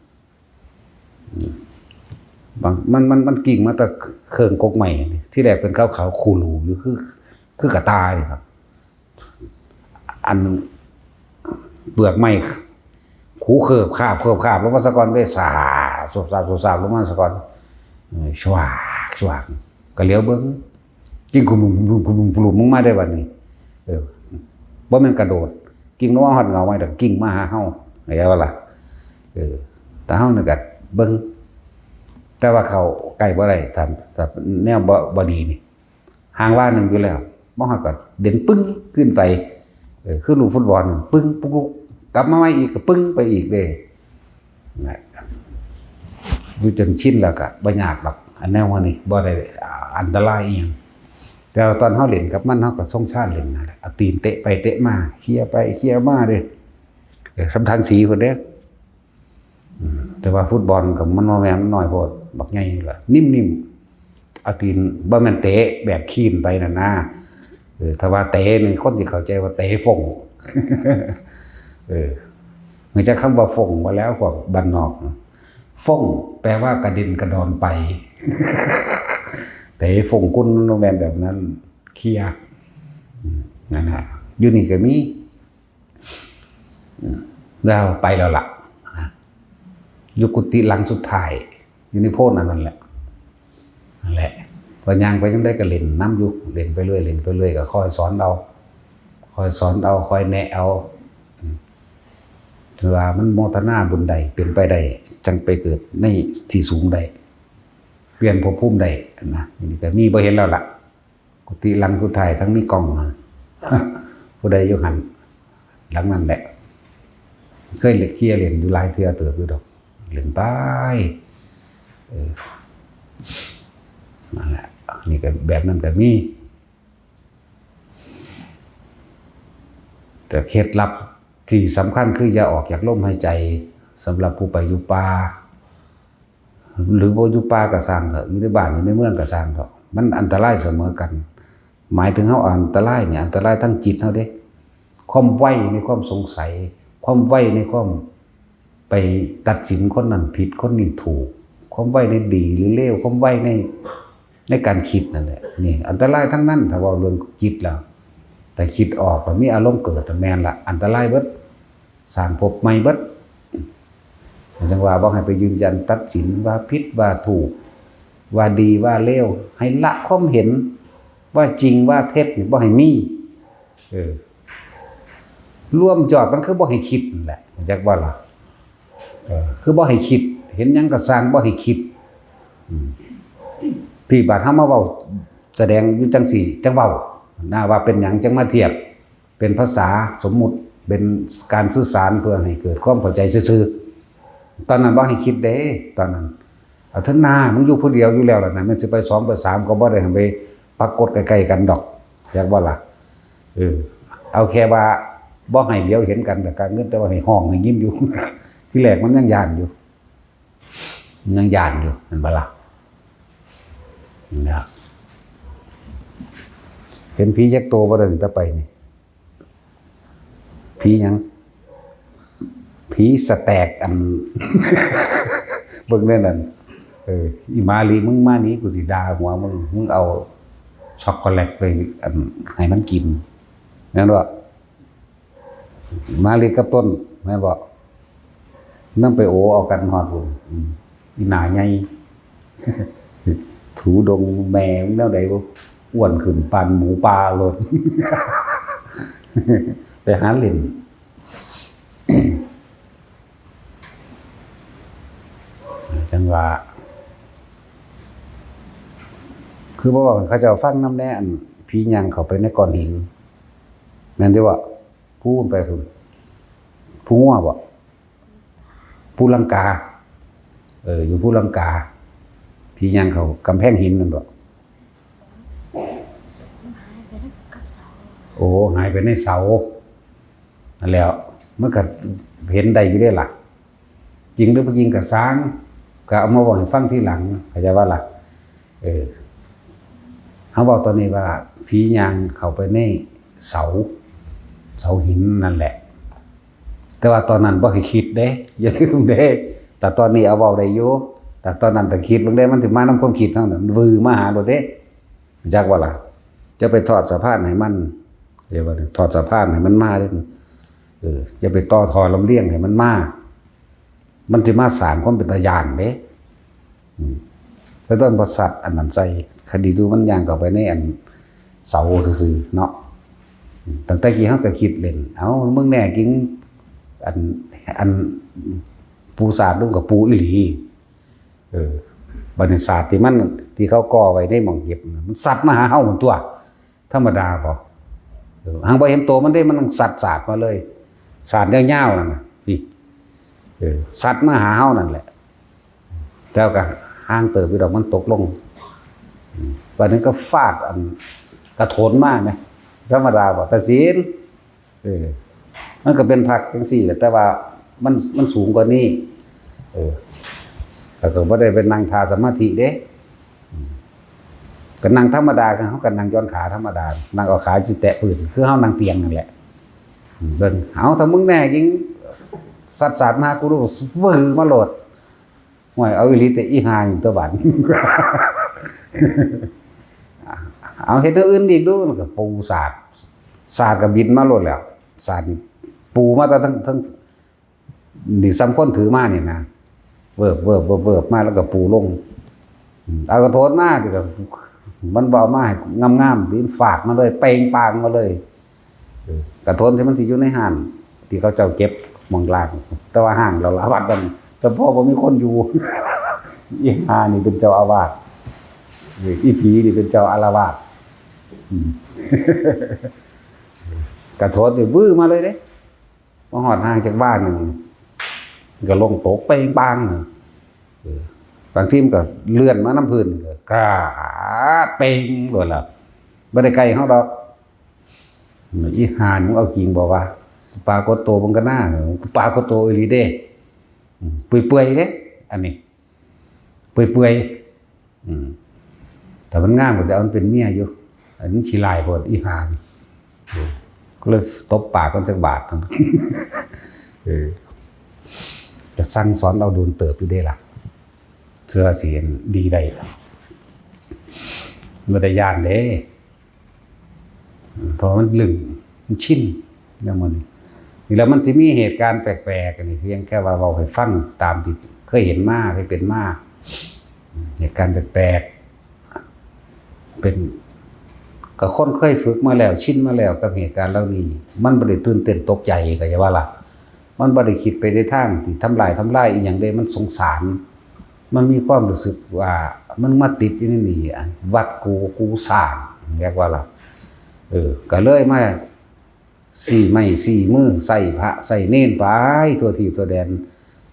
อืม บาง มัน มัน มันกิ่งมาแต่เคิงกกไม้นี่ ที่แรกเป็นขาวๆ คูรูอยู่ คือ คือกระต่ายนี่ครับ อันเปลือกไม้ ขูเคิบคาบ เคิบคาบลงมาซะก่อน เลยสาบ สวบสาบ สวบสาบลงมาซะก่อน เออ ชวาก ชวาก ก็เหลียวเบิ่ง กิ่งคุมลุม คุมลุม คุมลุมลงมาได้บัดนี้ เออ บ่แม่นกระโดด กิ่งลงมาฮอดเงาไม้ดอก กิ่งมาหาเฮา เข้าใจบ่ล่ะ เออ แต่เฮานี่ก็เบิ่ง แต่ว่าเข้าใกล้บ่ได้ ถ้า ถ้าแนวบ่ บ่ดีนี่ ห่างวาหนึ่งอยู่แล้ว บ่ฮอดก็เด่นปึ้งขึ้นไป เออ คือลูกฟุตบอล ปึ้ง ปุ๊กลุก กลับมาใหม่อีกก็ปึ้งไปอีกเด้ นะ อยู่จนชินแล้วก็บ่ยากดอก อันแนวว่านี้บ่ได้อันตรายอีหยัง แต่ว่าตอนเฮาเล่นกับมัน เฮาก็ทรงชาติเล่นนั่นแหละ เอาตีนเตะไปเตะมา เคลียร์ไปเคลียร์มาเด้ เออ ซ้ำทางสีพุ่นเด้ อืม แต่ว่าฟุตบอลก็มันบ่แม่น มันน้อยโพด บักใหญ่ล่ะ นิ่มๆ เอาตีน บ่แม่นเตะแบบคีนไปนั่นนะ เออ ถ้าว่าเตะนี่คนสิเข้าใจว่าเตะฟ้ง เออ รู้จักคำว่าฟ้งบ่แล้วพวกบ้านนอก ฟ้งแปลว่ากระเด็นกระดอนไป เตะฟ้งกุนมันบ่แม่นแบบนั้น เคลียร์ อืม นั่นน่ะ อยู่นี่ก็มี อืม แล้วไปแล้วล่ะ นะ อยู่กุฏิหลังสุดท้าย อยู่ในโพนอันนั้นแหละ นั่นแหละ พอย่างไปจั่งใดก็เล่นนำอยู่ เล่นไปเรื่อย เล่นไปเรื่อย ก็คอยสอนเอา คอยสอนเอา คอยแนะเอา อืม ถือว่ามันโมทนาบุญใด เป็นไปได้ จั่งไปเกิดในที่สูงได้ เปลี่ยนภพภูมิได้นะ นี่ก็มีบ่เห็นแล้วล่ะ กุฏิหลังสุดท้ายทั้งมีกล้องนะ ผู้ใดอยู่หั่น หลังนั่นแหละ เคยเล่นเคลียร์เล่นอยู่หลายเทื่อเติบอยู่ดอก เล่นไป เออ นั่นแหละ นี่ก็แบบนั้นก็มี แต่เคล็ดลับที่สำคัญคืออย่าออกจากลมหายใจ สำหรับผู้ไปอยู่ป่า หรือบ่อยู่ป่าก็ซ่างเถาะ อยู่ในบ้านอยู่ในเมืองก็ซ่างเถาะ มันอันตรายเสมอกัน หมายถึงเฮาอันตรายเนี่ย อันตรายทางจิตเฮาเด้ ความไวในความสงสัย ความไวในความไปตัดสินคนนั้นผิดคนนี้ถูก ความไวในดีหรือเลว ความไวใน ในการคิดนั่นแหละ นี่อันตรายทั้งนั้น ถ้าเว้าเรื่องจิตแล้ว แต่คิดออกแล้วมีอารมณ์เกิด แม่นละ อันตรายเบิด สร้างภพใหม่เบิด จั่งว่าบ่ให้ไปยืนยันตัดสินว่าผิดว่าถูก ว่าดีว่าเลว ให้ละความเห็นว่าจริงว่าเท็จนี่บ่ให้มี เออ รวมยอดมันคือบ่ให้คิดนั่นแหละ จักว่าล่ะ เออ คือบ่ให้คิด เห็นหยังก็ซ่างบ่ให้คิด อืม พี่บาดเฮามาเว้าแสดงอยู่จั่งซี้ จั่งเว้า นะ ว่าเป็นหยังจั่งมาเทียบ เป็นภาษาสมมุติ เป็นการสื่อสารเพื่อให้เกิดความเข้าใจซื่อๆ ตอนนั้นบ่ให้คิดเด้ ตอนนั้น เอาเถอะนา มึงอยู่ผู้เดียวอยู่แล้วล่ะนะ มันสิไปสองไปสามก็บ่ได้ให้ไปปรากฏใกล้ๆกันดอก จักว่าล่ะ เออ เอาแค่ว่าบ่ให้เหลียวเห็นกัน แต่การเงิน แต่ว่าให้ฮ้องให้ยินอยู่ ที่แรกมันยังย้านอยู่ มันยังย้านอยู่ แม่นบ่ล่ะ นะ เห็นผีจักโตบ่ได้ตั้งแต่ไปนี่ ผีหยัง ผีสแต็กอัน เบิ่งแน่นั่น เออ อีหมาลี มึงมานี่ กูสิด่าหัวมึง มึงเอาช็อกโกแลตไปอัน ให้มันกิน แม่นบ่ มาลีกับต้น แม่นบ่ นำไปโอเอากันฮอดพุ้น อืม อีหน้าใหญ่ ถูดงแม่มึงแนวใดบ่ อ้วนขึ้นปานหมูป่าโลด ไปหาเล่น จั่งว่า คือบ่ว่าเขาเจ้าฟังนำแน่ อันผีย่างเข้าไปในก้อนหิน แม่นติบ่ ผู้ไปพุ้น ผู้งัวบ่ ภูลังกา เออ อยู่ภูลังกา ผีย่างเข้ากำแพงหินนั่นบ่ โอ้ หายไปในเสา นั่นแหล้ว มันก็เห็นได้อยู่เด้ล่ะ จริงหรือบ่จริงก็ซ่าง ก็เอามาเว้าให้ฟังทีหลัง เข้าใจบ่ล่ะ เออ เฮาเว้าตอนนี้ว่าผีย่างเข้าไปในเสา เสาหินนั่นแหละ แต่ว่าตอนนั้นบ่ให้คิดเด้ อย่าลืมเด้ แต่ตอนนี้เอาเว้าได้อยู่ แต่ตอนนั้นต้องคิดเบิ่งเด้ มันสิมานำความคิดเฮานั่น วือมาหาโลดเด้ จักว่าล่ะ จะไปทอดสะพานให้มัน เรียกว่าทอดสะพานให้มันมาเด้ เออ จะไปต่อท่อลำเลียงให้มันมา มันสิมาสร้างความเป็นตาย้านเด้ อืม แต่ตอนบ่สัตว์อันนั้นใส่ คดีดูมันย่างเข้าไปในอันเสาซื่อๆเนาะ อืม ตั้งแต่กี้เฮาก็คิดเล่น เอ้า มึงแน่จริง อัน อัน ปูสาดลุงกับปูอีหลี เออ บัดนี้สาดที่มัน ที่เขาก่อไว้ในหม่องเก็บน่ะ มันสัตว์มาหาเฮาหมดตัว ธรรมดาบ่ เออ หางบ่เห็นตัวมันเด้ มันสัตว์สาดมาเลย สาดยาวๆนั่นน่ะ นี่ เออ สัตว์มาหาเฮานั่นแหละ แล้วก็ห่างเติบอยู่ดอก มันตกลง อืม บัดนี้ก็ฟาดอันกระโถนมาแหม ธรรมดาบ่ ตาศีล เออ มันก็เป็นพักจังซี่แหละ แต่ว่ามัน มันสูงกว่านี้ เออ แล้วก็บ่ได้ไปนั่งท่าสมาธิเด้ อืม ก็นั่งธรรมดา เฮาก็นั่งหย่อนขาธรรมดา นั่งเอาขาสิแตะพื้น คือเฮานั่งเตียงนั่นแหละ อืม เบิ่ง เอา ถ้ามึงแน่จริง สัตว์สาดมาหากู รู้ วือมาโลด ห่วย เอาอีหลีแต่อีห่านี่ตัวบาด เอาเฮ็ดแนวอื่นอีกดู แล้วก็ปูสาด สาดก็บินมาโลดแล้ว สาดนี่ปูมาแต่ทั้ง ทั้ง นี่ส่ำคนถือมานี่นะ เวิบ เวิบ เวิบ เวิบมาแล้วก็ปูลง อืม เอากระโถนมา ที่ก็ มันบ่เอามาให้งามๆ ดินฟาดมาเลย เปงปางมาเลย เออ กระโถนที่มันสิอยู่ในห้าง ที่เขาเจ้าเก็บหม่องล่าง แต่ว่าห้างเราละวัดนั่น แต่พ่อบ่มีคนอยู่ อีห่านี่เป็นเจ้าอาวาส เออ อีผีนี่เป็นเจ้าอาละวาส อืม กระโถนนี่วื้อมาเลยเด้ มาฮอดห่างจากบ้านหนึ่ง ก็ลงตกเปงปางหนึ่ง เออ บางทีมันก็เลื่อนมานำพื้น ก็กราดเปงโลดล่ะ บ่ได้ไกลเฮาดอก อีห่านี่มึงเอาจริงบ่วะ ปรากฏตัวมึงก็น่า ปรากฏตัวอีหลีเด้ อืม เปื่อยๆเด้ อันนี้ เปื่อยๆ อืม แต่มันงามก็จะเอามันเป็นเมียอยู่ อันนี้ขี้ลายโพดอีหานี่ เออ ก็เลยตบปากมันจักบาท เออ จะสั่งสอนเอาโดนเติบอยู่เด้ล่ะ เชื่อสิเห็นดีได้ บ่ได้ย้านเด้ เพราะมันลึง มันชิน อย่างมื้อนี้ นี่แล้วมันสิมีเหตุการณ์แปลกๆ อันนี้เพียงแค่ว่าเว้าให้ฟังตามที่เคยเห็นมา เคยเป็นมา เหตุการณ์แปลกๆ เป็น ก็คนเคยฝึกมาแล้ว ชินมาแล้วกับเหตุการณ์เหล่านี้ มันบ่ได้ตื่นเต้นตกใจ ก็อย่าว่าล่ะ มันบ่ได้คิดไปในทางที่ทำลาย ทำลายอีหยังเด้ มันสงสาร มันมีความรู้สึกว่ามันมาติดอยู่ในนี่ อันวัดกู กูสร้าง เรียกว่าล่ะ เออ ก็เลยมา ซี้ไม้ซี้มือ ใส่พระใส่เณรไปทั่วทีปทั่วแดน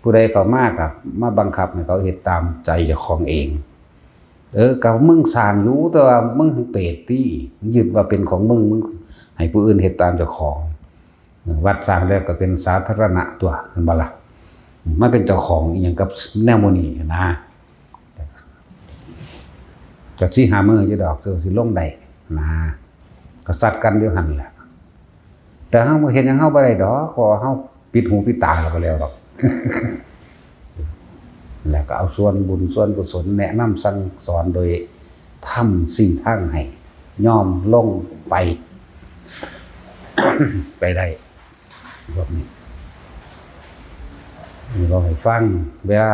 ผู้ใดเข้ามาก็มาบังคับให้เขาเฮ็ดตามใจเจ้าของเอง เออ ก็มึงสร้างอยู่ แต่ว่ามึงเปรตตี้ ยึดว่าเป็นของมึง มึงให้ผู้อื่นเฮ็ดตามเจ้าของ วัดสร้างแล้วก็เป็นสาธารณะตัว เห็นบ่ล่ะ มันเป็นเจ้าของอีหยังกับแนวหมู่นี้นะ ก็สิหามื้ออยู่ดอก สิลงได้นะ ก็ซัดกันอยู่หั่นแหละ แต่เฮาบ่เฮ็ดหยังเฮาบ่ได้ดอก เพราะว่าเฮาปิดหูปิดตาแล้วก็แล้วดอก แล้วก็เอาส่วนบุญส่วนกุศลแนะนำสั่งสอนโดยธรรมชี้ทางให้ ยอมลงไป ไปได้ พวกนี้ นี่เว้าให้ฟัง เวลา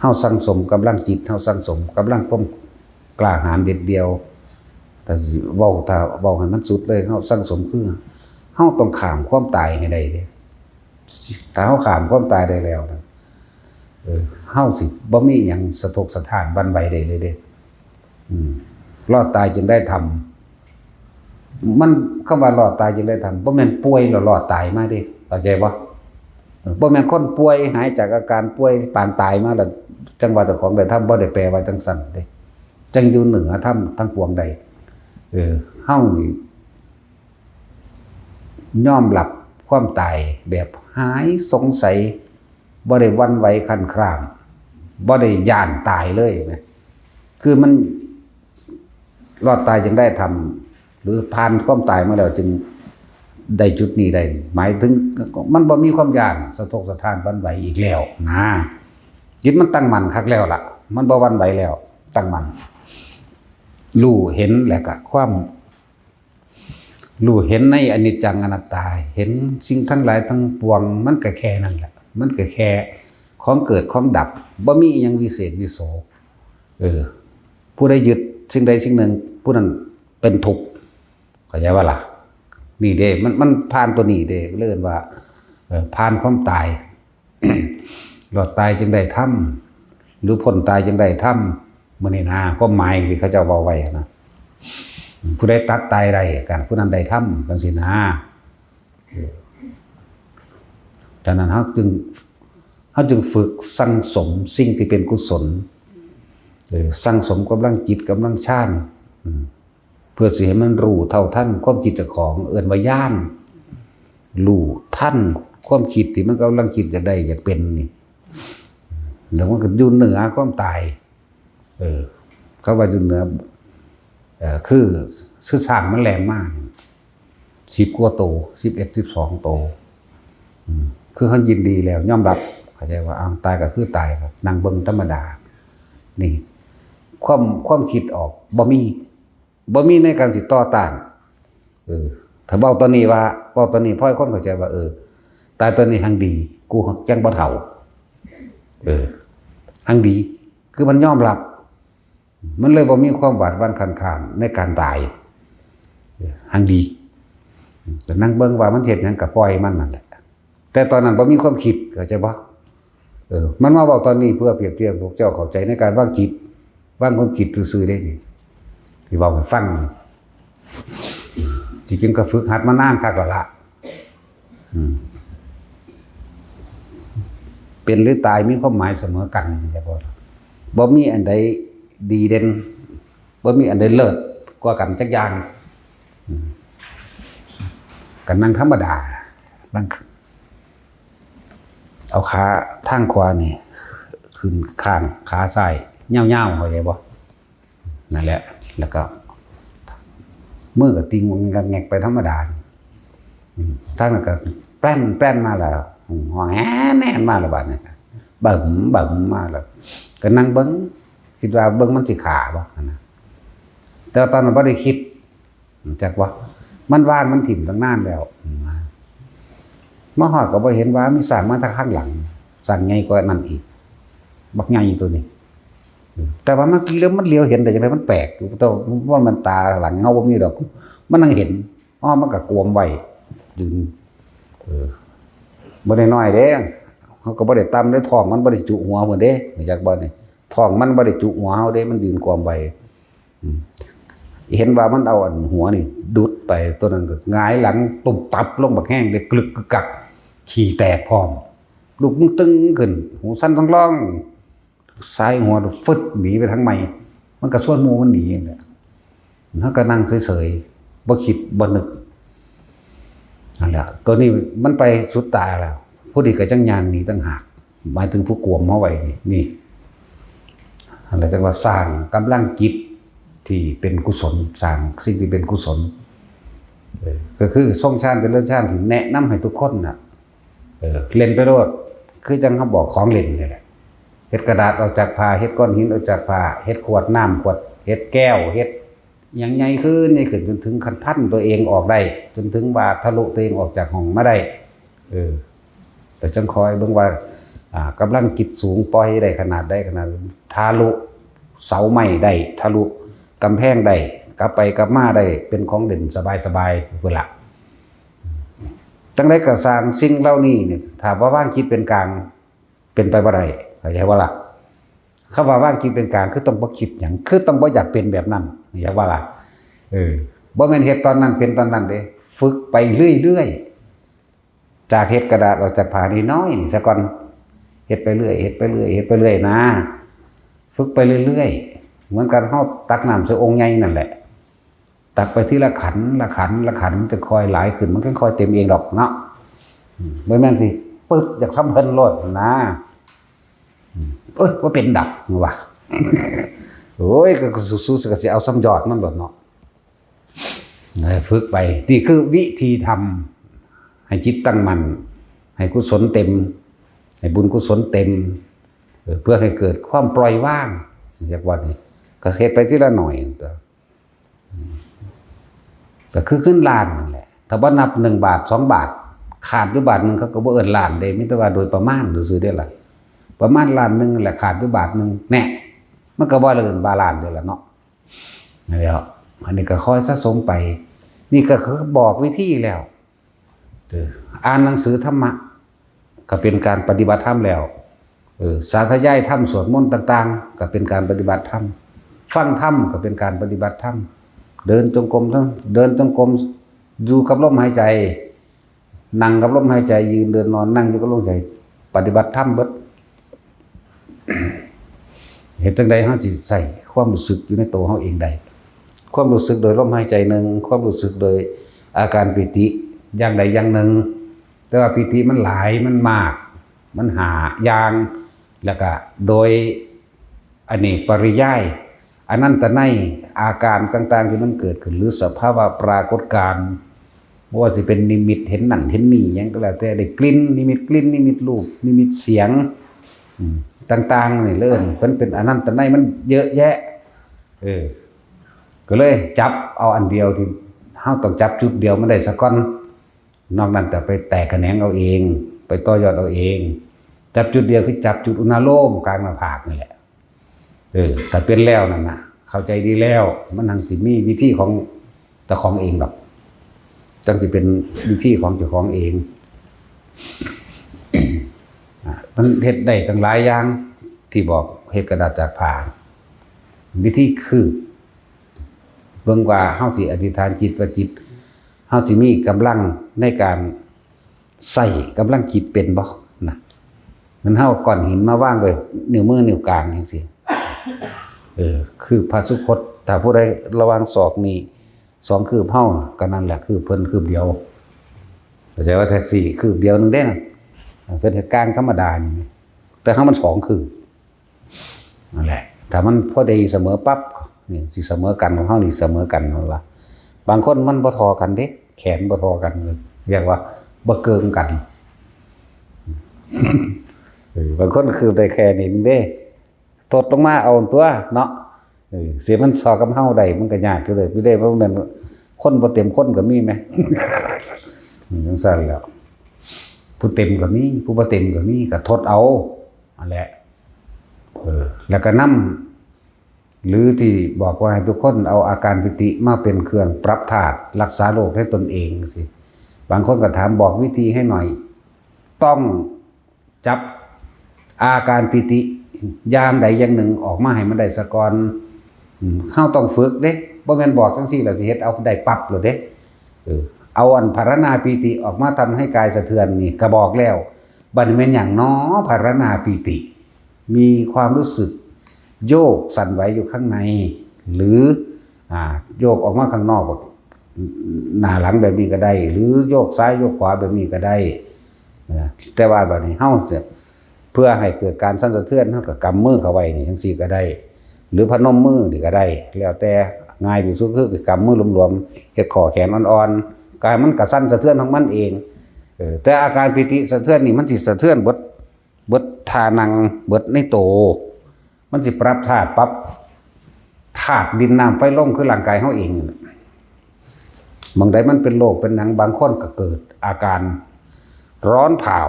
เฮาสั่งสมกำลังจิต เฮาสั่งสมกำลังความกล้าหาญเด็ดเดี่ยว แต่สิเว้า ถ้าเว้าให้มันสุดเลย เฮาสั่งสมคือ เฮาต้องข้ามความตายให้ได้เด้ ถ้าเฮาข้ามความตายได้แล้วนะ เออ เฮาสิบ่มีหยังสะทกสะท้านหวั่นไหวได้เลยเด้ อืม รอดตายจึงได้ธรรม มัน คำว่ารอดตายจึงได้ธรรม บ่แม่นป่วยแล้วรอดตายมาเด้ เข้าใจบ่ เออ บ่แม่นคนป่วยหายจากอาการป่วยปานตายมาแล้ว จังว่าเจ้าของได้ธรรม บ่ได้แปลว่าจังซั่นเด้ จังอยู่เหนือธรรมทั้งปวงได้ เออ เฮานี่ ยอมรับความตายแบบหายสงสัย บ่ได้หวั่นไหวคลั่นคราม บ่ได้ย้านตายเลยนะ คือมันรอดตายจึงได้ธรรม หรือผ่านความตายมาแล้วจึงได้จุดนี้ได้ หมายถึงมันบ่มีความย้านสะทกสะท้านหวั่นไหวอีกแล้วนะ จิตมันตั้งมั่นคักแล้วล่ะ มันบ่หวั่นไหวแล้ว ตั้งมั่น รู้เห็นแล้วก็ความ รู้เห็นในอนิจจังอนัตตา เห็นสิ่งทั้งหลายทั้งปวง มันก็แค่นั้นแหละ มันก็แค่ของเกิดของดับ บ่มีอิหยังวิเศษวิโส เออ ผู้ใดยึดสิ่งใดสิ่งหนึ่ง ผู้นั้นเป็นทุกข์ เข้าใจบ่ล่ะ นี่เด้ มัน มันผ่านตัวนี้เด้ เรียกว่า เอ่อ ผ่านความตาย รอดตายจึงได้ธรรม หรือพ้นตายจึงได้ธรรม มื้อนี้นะ ความหมายที่เขาเจ้าเว้าไว้นะ ผู้ใดตัดตายได้ กันผู้นั้นได้ธรรม จังซี่นะ เออ ฉะนั้นเฮาจึง เฮาจึงฝึกสั่งสมสิ่งที่เป็นกุศล เออ สั่งสมกำลังจิต กำลังฌาน อืม เพื่อสิให้มันรู้เท่าทันความคิดเจ้าของ เอิ้นว่าญาณ รู้ทันความคิดที่มันกำลังคิดอยากได้อยากเป็นนี่ แล้วมันก็อยู่เหนือความตาย เออ เขาว่าอยู่เหนือ เอ่อ คือ คือช้างมันแล่นมา สิบกว่าโต สิบเอ็ด สิบสองโต อืม คือเขายินดีแล้ว ยอมรับ เข้าใจว่า อ้าว ตายก็คือตาย นั่งเบิ่งธรรมดา นี่ ความ ความคิดออก บ่มี บ่มีในการสิต่อต้าน เออ ถ้าเว้าตอนนี้ว่า เว้าตอนนี้พอให้คนเข้าใจว่า เออ ตายตอนนี้หังดี กูยังบ่เฒ่า เออ หังดี คือมันยอมรับ มันเลยบ่มีความหวาดหวั่นคลั่นครามในการตาย เออ หังดี ก็นั่งเบิ่งว่ามันเฮ็ดหยังก็ปล่อยมันนั่นแหละ แต่ตอนนั้นบ่มีความคิด เข้าใจบ่ เออ มันมาเว้าตอนนี้เพื่อเปรียบเทียบพวกเจ้าเข้าใจในการวางจิต วางความคิดซื่อๆเด้นี่ ที่เว้าให้ฟังนี่ จริงๆก็ฝึกหัดมานานคักแล้วล่ะ อืม เป็นหรือตายมีความหมายเสมอกัน เข้าใจบ่ บ่มีอันใดดีเด่น บ่มีอันใดเลิศกว่ากันจักอย่าง อืม ก็นั่งธรรมดา นั่ง เอาขาทางขวานี่ ขึ้นข้างขาซ้ายยาวๆ เข้าใจบ่? นั่นแหละ แล้วก็ มือก็ติงงอกแงกไปธรรมดา อืม ทางนั้นก็แปลนแปลนมาแล้ว อืม ห้องแหนแหนมาแล้ว บาดนี้ เบิ่มเบิ่มมาแล้ว ก็นั่งเบิ่ง คิดว่าเบิ่งมันสิขาบ่ หั่นนะ แต่ว่าตอนนั้นบ่ได้คิด จักว่า มันวางมันถิ่มตั้งนานแล้ว อืม มาฮอดก็บ่เห็นว่ามีช้างมาทางข้างหลัง ช้างใหญ่กว่านั้นอีก บักใหญ่ตัวนี้ อืม แต่ว่ามันเหลียว มันเหลียวเห็นได้จังได๋ มันแปลกอยู่ แต่ว่ามันตาหลังเฮาบ่มีดอก มันนั่งเห็น อ้อ มันก็กวมไว้ ยืน เออ บ่ได้น้อยเด้ เฮาก็บ่ได้ต่ำเด้ ท้องมันบ่ได้จุหัวพุ่นเด้ รู้จักบ่นี่ ท้องมันบ่ได้จุหัวเฮาเด้ มันยืนกวมไว้ อืม เห็นว่ามันเอาอันหัวนี่ดุดไป ตัวนั้นก็หงายหลังตุบตับลงบักแฮงเด้ กลึกกึกกัก ขี้แตกพร้อม ลุกตึงขึ้น หูสั่นท้องร้อง สายหัวฟึดหนีไปทางใหม่ มันก็ชวนหมู่มันหนีนั่นแหละ เฮาก็นั่งเฉยๆ บ่คิดบ่นึก นั่นแหละ ตัวนี้มันไปสุดตาแล้ว ผู้นี้ก็จั่งย่างหนีต่างหาก หมายถึงผู้กวมเฮาไว้นี่ นี่ นั่นแหละจั่งว่าสร้างกำลังจิตที่เป็นกุศล สร้างสิ่งที่เป็นกุศล เออ ก็คือทรงฌานเจริญฌานที่แนะนำให้ทุกคนน่ะ เออ เล่นไปโลด คือจั่งเขาบอกของเล่นนี่แหละ เฮ็ดกระดาษออกจากผ้า เฮ็ดก้อนหินออกจากผ้า เฮ็ดขวดน้ำ ขวด เฮ็ดแก้ว เฮ็ดหยังใหญ่ขึ้น ใหญ่ขึ้น จนถึงขั้นพันตัวเองออกได้ จนถึงว่าทะลุตัวเองออกจากห้องมาได้ เออ แล้วจั่งคอยเบิ่งว่า อ่า กำลังจิตสูง ปล่อยได้ขนาดใด ขนาดทะลุเสาไม้ได้ ทะลุกำแพงได้ กลับไปกลับมาได้ เป็นของเล่นสบายๆ พุ้นล่ะ จั่งใดก็ซ่าง สิ่งเหล่านี้นี่ ถ้าบ่วางจิตเป็นกลาง เป็นไปบ่ได้ เข้าใจบ่ล่ะ? คำว่าวางจิตเป็นกลาง คือต้องบ่คิดหยัง คือต้องบ่อยากเป็นแบบนั้น เข้าใจบ่ล่ะ? เออ บ่แม่นเฮ็ดตอนนั้นเป็นตอนนั้นเด้ ฝึกไปเรื่อยๆ จากเฮ็ดกระดาษออกจากผ้าน้อยๆ นี่ซะก่อน เฮ็ดไปเรื่อย เฮ็ดไปเรื่อย เฮ็ดไปเรื่อยนะ ฝึกไปเรื่อยๆ เหมือนกัน เฮาตักน้ำใส่องค์ใหญ่นั่นแหละ ตักไปทีละขัน ละขัน ละขัน มันจะค่อยหลายขึ้น มันก็ค่อยเต็มเองดอกเนาะ อืม บ่แม่นสิปึ๊บ อยากส่ำเพิ่นโลดนะ อืม เอ้ย บ่เป็นดอก ว่า โอ้ย ก็สู้ๆ ก็สิเอาส่ำยอดมันโลดเนาะ เออ ฝึกไป นี่คือวิธีทำ ให้จิตตั้งมั่น ให้กุศลเต็ม ให้บุญกุศลเต็ม เออ เพื่อให้เกิดความปล่อยวาง เรียกว่านี่ ก็เฮ็ดไปทีละหน่อย ก็คือเงินล้านนั่นแหละ ถ้าบ่นับหนึ่งบาท สองบาท ขาดอยู่บาทหนึ่ง เขาก็บ่เอิ้นล้านเด้ มีแต่ว่าโดยประมาณซื่อๆ เด้ล่ะ ประมาณล้านหนึ่งนั่นแหละ ขาดอยู่บาทหนึ่ง แน่ มันก็บ่เอิ้นว่าล้านเด้ล่ะเนาะ นั่นแหละ อันนี้ก็ค่อยสะสมไป นี่ก็คือบอกวิธีแล้ว เออ อ่านหนังสือธรรมะ ก็เป็นการปฏิบัติธรรมแล้ว เออ สาธยายธรรม สวดมนต์ต่างๆ ก็เป็นการปฏิบัติธรรม ฟังธรรมก็เป็นการปฏิบัติธรรม เดินจงกรมทั้ง เดินจงกรม อยู่กับลมหายใจ นั่งกับลมหายใจ ยืนเดินนอนนั่งอยู่กับลมหายใจ ปฏิบัติธรรมเบิด เฮ็ดจั่งใดเฮาสิใส่ความรู้สึกอยู่ในตัวเฮาเองได้ ความรู้สึกโดยลมหายใจหนึ่ง ความรู้สึกโดยอาการปีติอย่างใดอย่างหนึ่ง แต่ว่าปีติมันหลาย มันมาก มันห้าอย่าง แล้วก็โดยอเนกปริยาย อนันตนัย อาการต่างๆ ที่มันเกิดขึ้น หรือสภาวะปรากฏการณ์ บ่ว่าสิเป็นนิมิตเห็นนั่นเห็นนี่หยังก็แล้วแต่ ได้กลิ่น นิมิตกลิ่น นิมิตรูป นิมิตเสียง อืม ต่างๆ นี่เอิ้น มันเป็นอนันตนัย มันเยอะแยะ เออ ก็เลยจับเอาอันเดียวที่เฮาต้องจับจุดเดียวมันได้ซะก่อน นอกนั้นก็ไปแตกแขนงเอาเอง ไปต่อยอดเอาเอง จับจุดเดียวคือจับจุดอุณาโลมกลางหน้าผากนี่แหละ เออ ถ้าเป็นแล้วนั่นน่ะ เข้าใจดีแล้ว มันหังสิมีวิธีของเจ้าของเองดอก จั่งสิเป็นวิธีของเจ้าของเอง อ่ะ มันเฮ็ดได้ตั้งหลายอย่าง ที่บอกเฮ็ดกระดาษจากผ้า วิธีคืบ เบิ่งว่าเฮาสิอธิษฐานจิตว่าจิต เฮาสิมีกำลังในการใช้กำลังจิตเป็นบ่นะ มันเฮาก้อนหินมาวางไว้นิ้วมือนิ้วกลางจั่งซี้ เออ คือพระสุคต ถ้าผู้ใดระวังศอกนี่ สองคืบเฮา ก็นั่นแหละคืบเพิ่นคืบเดียว เข้าใจว่าแท็กซี่คืบเดียวหนึ่งเด้นะ เพิ่นเฮ็ดกลางธรรมดานี่ แต่เฮามันสองคืบ นั่นแหละ ถ้ามันพอดีเสมอปั๊บ นี่สิเสมอกันของเฮานี่เสมอกันนั่นล่ะ บางคนมันบ่เท่ากันเด้ แขนบ่เท่ากัน เรียกว่าบ่เกิงกัน เออบางคนคือได้แค่นี้เด้ ทดลงมาเอาตัวเนาะ เออ สิมันซอกับเฮาได้ มันก็ยากอยู่เลย อยู่ได้ เพราะมันคนบ่เต็มคนก็มีแหม อืม จั่งซั้นแหล้ว ผู้เต็มก็มี ผู้บ่เต็มก็มี ก็ทดเอา นั่นแหละ เออ แล้วก็นำ หรือที่บอกว่าให้ทุกคนเอาอาการปีติมาเป็นเครื่องปรับธาตุ รักษาโรคให้ตนเองสิ บางคนก็ถามบอกวิธีให้หน่อย ต้องจับอาการปีติอย่างใดอย่างหนึ่งออกมาให้มันได้ซะก่อน อืม เฮาต้องฝึกเด้ บ่แม่นบอกจั่งซี้แล้วสิเฮ็ดเอาได้ปั๊บโลดเด้ เออ เอาอันภาวนาปีติออกมาทำให้กายสะเทือนนี่ก็บอกแล้ว บัดนี้แม่นหยังน้อภาวนาปีติ มีความรู้สึกโยกสั่นไหวอยู่ข้างใน หรือ อ่า โยกออกมาข้างนอก หน้าหลังแบบนี้ก็ได้ หรือโยกซ้ายโยกขวาแบบนี้ก็ได้ นะ แต่ว่าบัดนี้เฮาสิ เพื่อให้เกิดการสั่นสะเทือน เฮาก็กำมือเข้าไว้นี่จั่งซี้ก็ได้ หรือพนมมือนี่ก็ได้ แล้วแต่ ง่ายที่สุดคือกำมือหลวมๆ เฮ็ดข้อแขนอ่อนๆ ก็ให้มันกระสั่นสะเทือนของมันเอง เออ แต่อาการปีติสะเทือนนี่มันสิสะเทือนเบิด เบิดท่านั่ง เบิดในโต มันสิปรับธาตุ ปรับธาตุดินน้ำไฟลม คือร่างกายเฮาเองนั่นแหละ บางใดมันเป็นโรคเป็นหยัง บางคนก็เกิดอาการร้อนเผา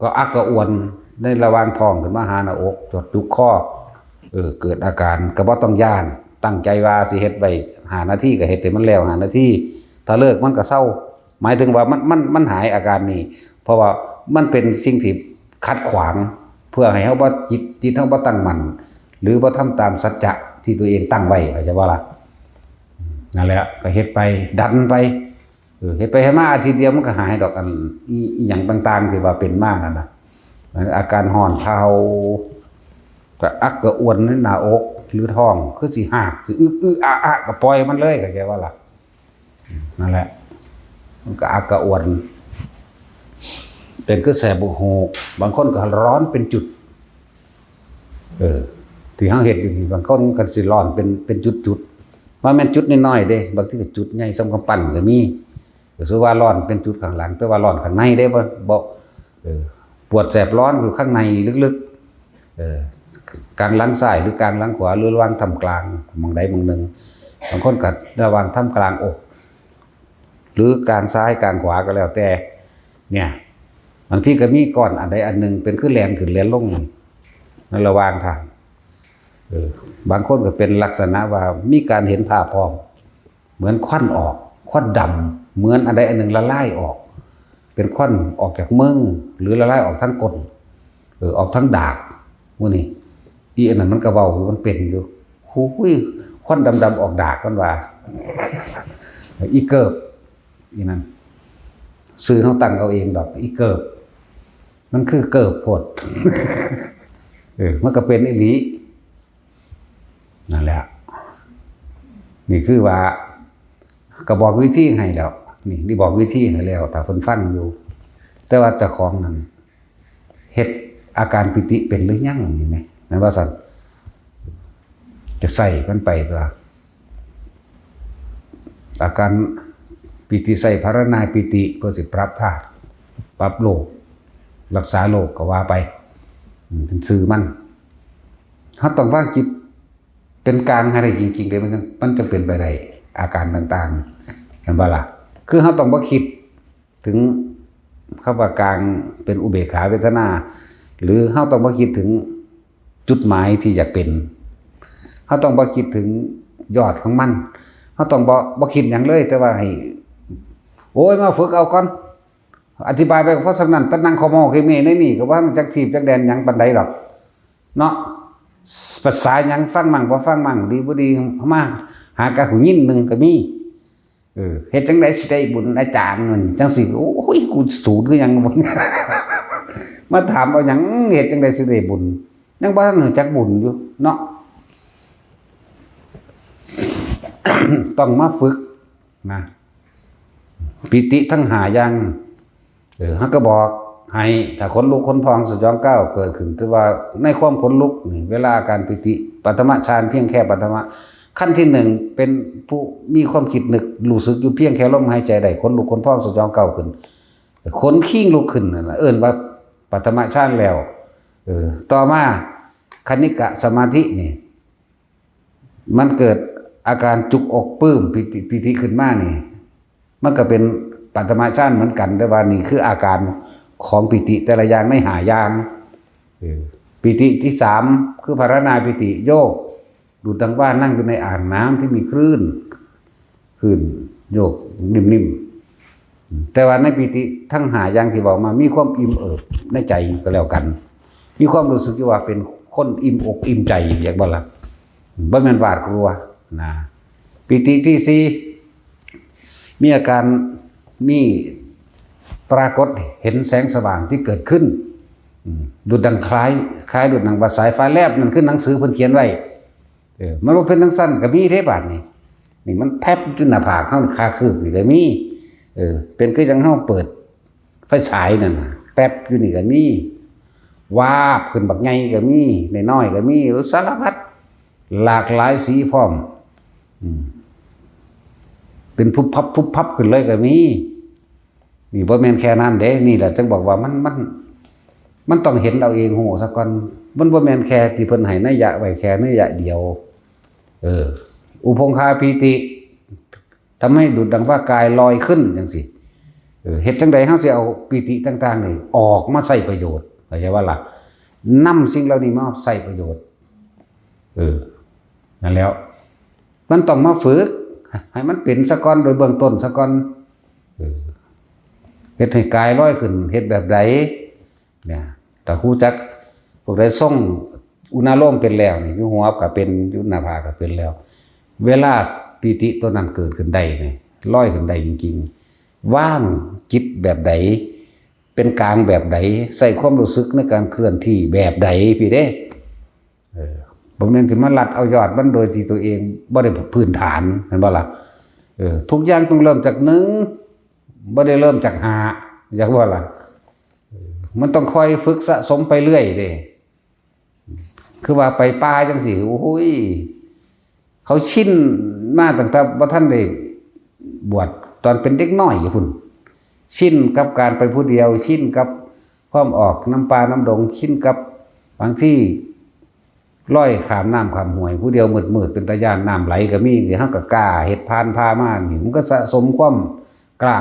ก็อักกระอ่วนในระหว่างท้องขึ้นมาหาหน้าอก จดจุกคอ เออ เกิดอาการ ก็บ่ต้องย้าน ตั้งใจว่าสิเฮ็ดไว้ห้านาทีก็เฮ็ดให้มันแล้วห้านาที ถ้าเลิกมันก็เซา หมายถึงว่ามัน มัน มันหายอาการนี้ เพราะว่ามันเป็นสิ่งที่ขัดขวาง เพื่อให้เฮาบ่ จิต จิตเฮาบ่ตั้งมั่น หรือบ่ทำตามสัจจะที่ตัวเองตั้งไว้ เข้าใจบ่ล่ะ นั่นแหละ ก็เฮ็ดไป ดันไป เออ เฮ็ดไปเฮ็ดมาอาทิตย์เดียวมันก็หายดอก อันอี อีหยังต่างๆ ที่ว่าเป็นมานั่นน่ะ อาการฮ้อนเผา ก็อักกระอ่วนในหน้าอกหรือท้อง คือสิฮาก สิอึกอึกอะอะ ก็ปล่อยมันเลย เข้าใจบ่ล่ะ นั่นแหละ มันก็อักกระอ่วน เป็นคือแสบหู บางคนก็ร้อนเป็นจุด เออ ที่เฮาเฮ็ดอยู่นี่ บางคนก็สิร้อนเป็น เป็นจุดๆ ว่าแม่นจุดน้อยๆ เด้ บางทีก็จุดใหญ่ส่ำกำปั้นก็มี ก็คือว่าร้อนเป็นจุดข้างหลัง แต่ว่าร้อนข้างในเด้ บ่ บ่ เออ ปวดแสบร้อนอยู่ข้างในลึกๆ เออ กลางหลังซ้ายหรือกลางหลังขวา หรือระหว่างท่ามกลาง หม่องใดหม่องหนึ่ง บางคนก็ระหว่างท่ามกลางอก หรือกลางซ้ายกลางขวาก็แล้วแต่ เนี่ย บางทีก็มีก้อนอันใดอันหนึ่งเป็นคือแล่นขึ้นแล่นลงในระหว่างทาง เออ บางคนก็เป็นลักษณะว่ามีการเห็นภาพพร้อม เหมือนควันออก ควันดำ เหมือนอันใดอันหนึ่งละลายออก เป็นควันออกจากมือ หรือละลายออกทางก้น เออ ออกทางดาก มื้อนี้ อีอันนั้นมันก็เว้าอยู่ มันเป็นอยู่ หูย ควันดำๆ ออกดาก มันว่า อีเกิบ อีนั่น ชื่อเฮาตั้งเอาเองดอก อีเกิบ มันคือเกิบโพด เออ มันก็เป็นอีหลี นั่นแหละ นี่คือว่า ก็บอกวิธีให้แล้ว นี่ นี่บอกวิธีให้แล้ว ถ้าเพิ่นฟังอยู่ แต่ว่าเจ้าของนั่น เฮ็ดอาการปีติเป็นหรือยังนี่แหม แม่นบ่ซั่น จะใส่มันไปตัว อาการปีติ ใส่ภาวนาปีติเพื่อสิปรับธาตุ ปรับโรค รักษาโรคก็ว่าไป อืม เป็นชื่อมัน เฮาต้องวางจิตเป็นกลางให้ได้จริงๆ เด้ มันจั่ง มันจั่งเป็นไปได้ อาการต่างๆ แม่นบ่ล่ะ คือเฮาต้องบ่คิด ถึงคำว่ากลางเป็นอุเบกขาเวทนา หรือเฮาต้องบ่คิดถึงจุดหมายที่อยากเป็น เฮาต้องบ่คิดถึงยอดของมัน เฮาต้องบ่ บ่คิดหยังเลย แต่ว่าให้ โอ้ย มาฝึกเอาก่อน อธิบายไปก็พอส่ำนั้น แต่นั่งขอมอคือเมในนี่ก็บ่ทันจักทีบจักแดนหยังปานใดดอก เนาะ ภาษาหยังฟังมั่งบ่ฟังมั่ง ดีบ่ดี มาหากะหูยินหนึ่งก็มี เออ เฮ็ดจั่งใดสิได้บุญอาจารย์นั่นจั่งซี้ โอ้ย กูสูนคือหยังบ่ มาถามเอาหยัง เฮ็ดจั่งใดสิได้บุญ ยังบ่ทันรู้จักบุญอยู่เนาะ ต้องมาฝึกนะ ปีติทั้งห้าอย่าง เออ เฮาก็บอก ให้ ถ้าขนลุกขนพองสยองก้าวเกิดขึ้น ถือว่าในความขนลุกนี่ เวลาอาการปีติ ปฐมฌานเพียงแค่ปฐม ขั้นที่หนึ่ง เป็นผู้มีความคิดนึกรู้สึกอยู่เพียงแค่ลมหายใจได้ ขนลุกขนพองสยองก้าวขึ้น ขนคิงลุกขึ้นนั่นล่ะ เอิ้นว่าปฐมฌานแล้ว เออ ต่อมาคณิกะสมาธินี่ มันเกิดอาการจุกอกปลื้มปีติ ปีติขึ้นมานี่ มันก็เป็นปฐมฌานเหมือนกัน แต่ว่านี่คืออาการของปีติแต่ละอย่างในห้าอย่าง เออ ปีติที่สาม คือภาวนาปีติโยก ดุจดังว่านั่งอยู่ในอ่างน้ำที่มีคลื่น คลื่นโยกนิ่มๆ แต่ว่าในปีติทั้งห้าอย่างที่บอกมา มีความอิ่มเอิบในใจก็แล้วกัน มีความรู้สึกที่ว่าเป็นคนอิ่มอกอิ่มใจ อยากบอกละ บ่แม่นหวาดกลัวนะ ปีติที่สี่ มีอาการ มีปรากฏเห็นแสงสว่างที่เกิดขึ้น อืม ดุจดังคล้าย คล้ายดุจดังว่าสายฟ้าแลบ นั่นคือหนังสือเพิ่นเขียนไว้ เออ มันบ่เป็นจังซั่นก็มีเด้บาดนี้ นี่มันแป๊บอยู่หน้าผากเฮา คาคืบนี่ก็มี เออ เป็นคือจังเฮาเปิดไฟฉายนั่นน่ะ แป๊บอยู่นี่ก็มี วาบขึ้นบักใหญ่ก็มี น้อยๆก็มี สารพัด หลากหลายสีพร้อม อืม เป็นพุบพับพุบพับขึ้นเลยก็มี นี่บ่แม่นแค่นั้นเด้ นี่แหละจึงบอกว่ามัน มัน มันต้องเห็นเอาเองฮู้ซะก่อน มันบ่แม่นแค่ที่เพิ่นให้นัยยะไว้แค่นัยยะเดียว เออ อุพงคาปีติ ทำให้ดุจดังว่ากายลอยขึ้นจังซี่ เออ เฮ็ดจังใดเฮาสิเอาปีติต่างๆนี่ออกมาใช้ประโยชน์ เข้าใจว่าล่ะ นำสิ่งเหล่านี้มาใช้ประโยชน์ เออ นั่นแล้ว มันต้องมาฝึก ให้มันเป็นซะก่อน โดยเบื้องต้นซะก่อน เออ เฮ็ดให้กายลอยขึ้น เฮ็ดแบบใด เนี่ย ถ้าฮู้จัก พวกใดทรงอุณาโลมเป็นแล้วนี่ อยู่หัวก็เป็น อยู่หน้าผากก็เป็นแล้ว เวลาปีติตัวนั้นเกิดขึ้นได้นี่ ลอยขึ้นได้จริงๆ วางจิตแบบใด เป็นกลางแบบใด ใช้ความรู้สึกในการเคลื่อนที่แบบใด พี้เด้ เออ บ่แม่นสิมาลัดเอายอดมันโดยที่ตัวเองบ่ได้พื้นฐาน เห็นบ่ล่ะ เออ ทุกอย่างต้องเริ่มจากหนึ่ง บ่ได้เริ่มจากห้า อยากว่าล่ะ เออ มันต้องคอยฝึกสะสมไปเรื่อยเด้ คือว่าไปป่าจังซี่ โอ้ย เขาชินมาตั้งแต่บ่ทันได้บวช ตอนเป็นเด็กน้อยอยู่พุ้น ชินกับการไปผู้เดียว ชินกับความออกนำป่านำดง ชินกับ บางทีลอยข้ามน้ำข้ามห้วยผู้เดียว มืดๆ เป็นตาย้าน น้ำไหลก็มี เฮาก็กล้าเฮ็ด ผ่านพามานี่ มันก็สะสมความกล้า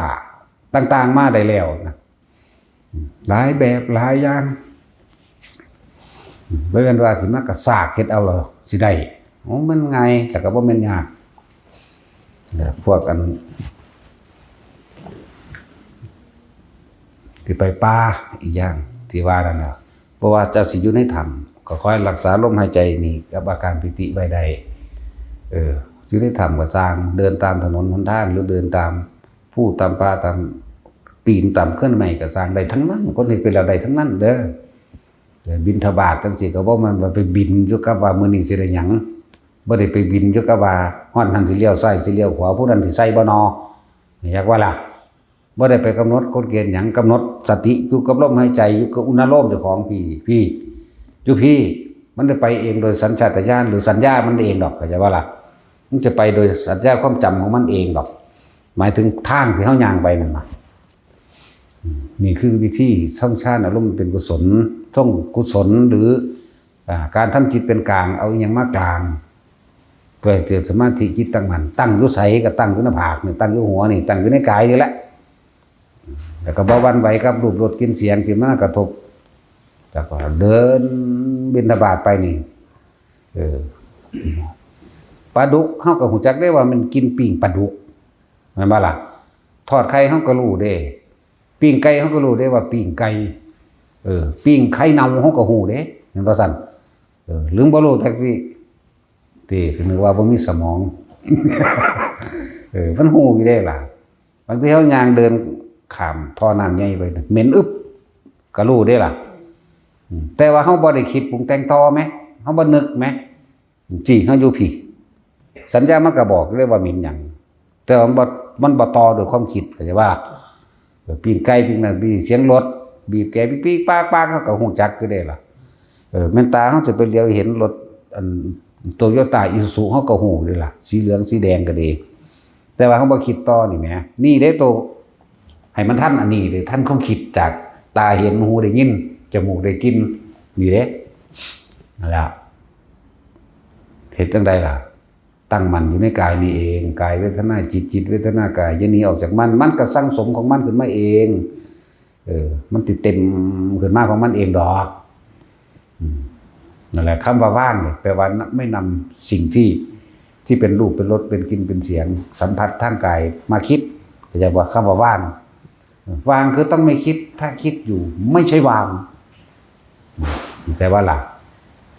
ต่างๆมาได้แล้วนะ หลายแบบหลายอย่าง บ่แม่นว่าสิมากระซากเฮ็ดเอาแล้วสิได้ โอ้ มันง่าย แต่ก็บ่แม่นยาก เออ พวกอัน ที่ไปป่าอีกอย่างที่ว่านั่นน่ะ เพราะว่าเจ้าสิอยู่ในถ้ำ ก็คอยรักษาลมหายใจนี่กับอาการปีติไว้ได้ เออ อยู่ในถ้ำก็ซ่าง เดินตามถนนหนทาง หรือเดินตามภูตามป่า ตามปีนตามเคลื่อนไม้ก็ซ่าง ได้ทั้งนั้น คนเฮ็ดไปแล้วได้ทั้งนั้นเด้อ เออ บิณฑบาตจังซี่ก็บ่แม่นว่าไปบินอยู่กับว่ามื้อนี้สิได้หยัง บ่ได้ไปบินอยู่กับว่าฮอดหั้นสิเลี้ยวซ้ายสิเลี้ยวขวา ผู้นั้นสิใส่บ่นอ อยากว่าล่ะ บ่ได้ไปกำหนดกฎเกณฑ์หยัง กำหนดสติอยู่กับลมหายใจ อยู่กับอุณาโลมเจ้าของพี้ พี้ อยู่พี้ มันได้ไปเองโดยสัญชาตญาณหรือสัญญามันเองดอก เข้าใจบ่ล่ะ มันจะไปโดยสัญญาความจำของมันเองดอก หมายถึงทางที่เฮาย่างไปนั่นน่ะ อืม นี่คือวิธีทรงฌานอารมณ์เป็นกุศล ทรงกุศล หรือ อ่า การทำจิตเป็นกลาง เอาอิหยังมากลาง เพื่อให้เกิดสมาธิจิตตั้งมั่น ตั้งอยู่ไสก็ตั้งอยู่หน้าผากนี่ ตั้งอยู่หัวนี่ ตั้งอยู่ในกายนี่แหละ แล้วก็บ่หวั่นไหวกับรูปรสกลิ่นเสียงที่มากระทบ แล้วก็เดินบิณฑบาตไปนี่ เออ ปลาดุกเฮาก็ฮู้จักได้ว่ามันกินปิ้งปลาดุก แม่นบ่ล่ะ ทอดไข่เฮาก็รู้เด้ ปิ้งไก่เฮาก็รู้เด้ว่าปิ้งไก่ เออ ปิ้งไข่เน่าเฮาก็ฮู้เด้ แม่นบ่ซั่น เออ ลืมบ่รู้แท็กซี่ ติ ก็นึกว่าบ่มีสมอง เออ มันฮู้อยู่เด้ล่ะ บางทีเฮาย่างเดินข้ามท่อน้ำใหญ่ไป เหม็นอึบ ก็รู้เด้ล่ะ อืม แต่ว่าเฮาบ่ได้คิดปรุงแต่งต่อแหม เฮาบ่นึกแหม จี้เฮาอยู่พี้ สัญญามันก็บอกเลยว่าเหม็นหยัง แต่ว่ามันบ่ มันบ่ต่อโดยความคิด เข้าใจว่า เออ ปิ้งไก่ปิ้งนั่นปิ้งเสียงรถ บีบแกปิ๊กปิ๊กป๊ากป๊าก เฮาก็ฮู้จักอยู่เด้ล่ะ เออ แม่นตาเฮาสิไปเหลียวเห็นรถ อัน โตโยต้า อีซูซู เฮาก็ฮู้อยู่ล่ะ สีเหลืองสีแดงก็ดี แต่ว่าเฮาบ่คิดต่อนี่แหม นี่เด้โต ให้มันทันอันนี้เด้ ทันความคิดจากตาเห็น หูได้ยิน จมูกได้กลิ่น นี่เด้ นั่นล่ะ เฮ็ดจั่งใดล่ะ ตั้งมั่นอยู่ในกายนี่เอง กายเวทนาจิต จิตเวทนากาย อย่าหนีออกจากมัน มันก็สั่งสมของมันขึ้นมาเอง เออ มันสิเต็มขึ้นมาของมันเองดอก อืม นั่นแหละ คำว่าวางเนี่ย แปลว่าไม่นำสิ่งที่ ที่เป็นรูป เป็นรส เป็นกลิ่น เป็นเสียง สัมผัสทางกายมาคิด เข้าใจบ่ คำว่าวาง วางคือต้องไม่คิด ถ้าคิดอยู่ไม่ใช่วาง เข้าใจบ่ล่ะ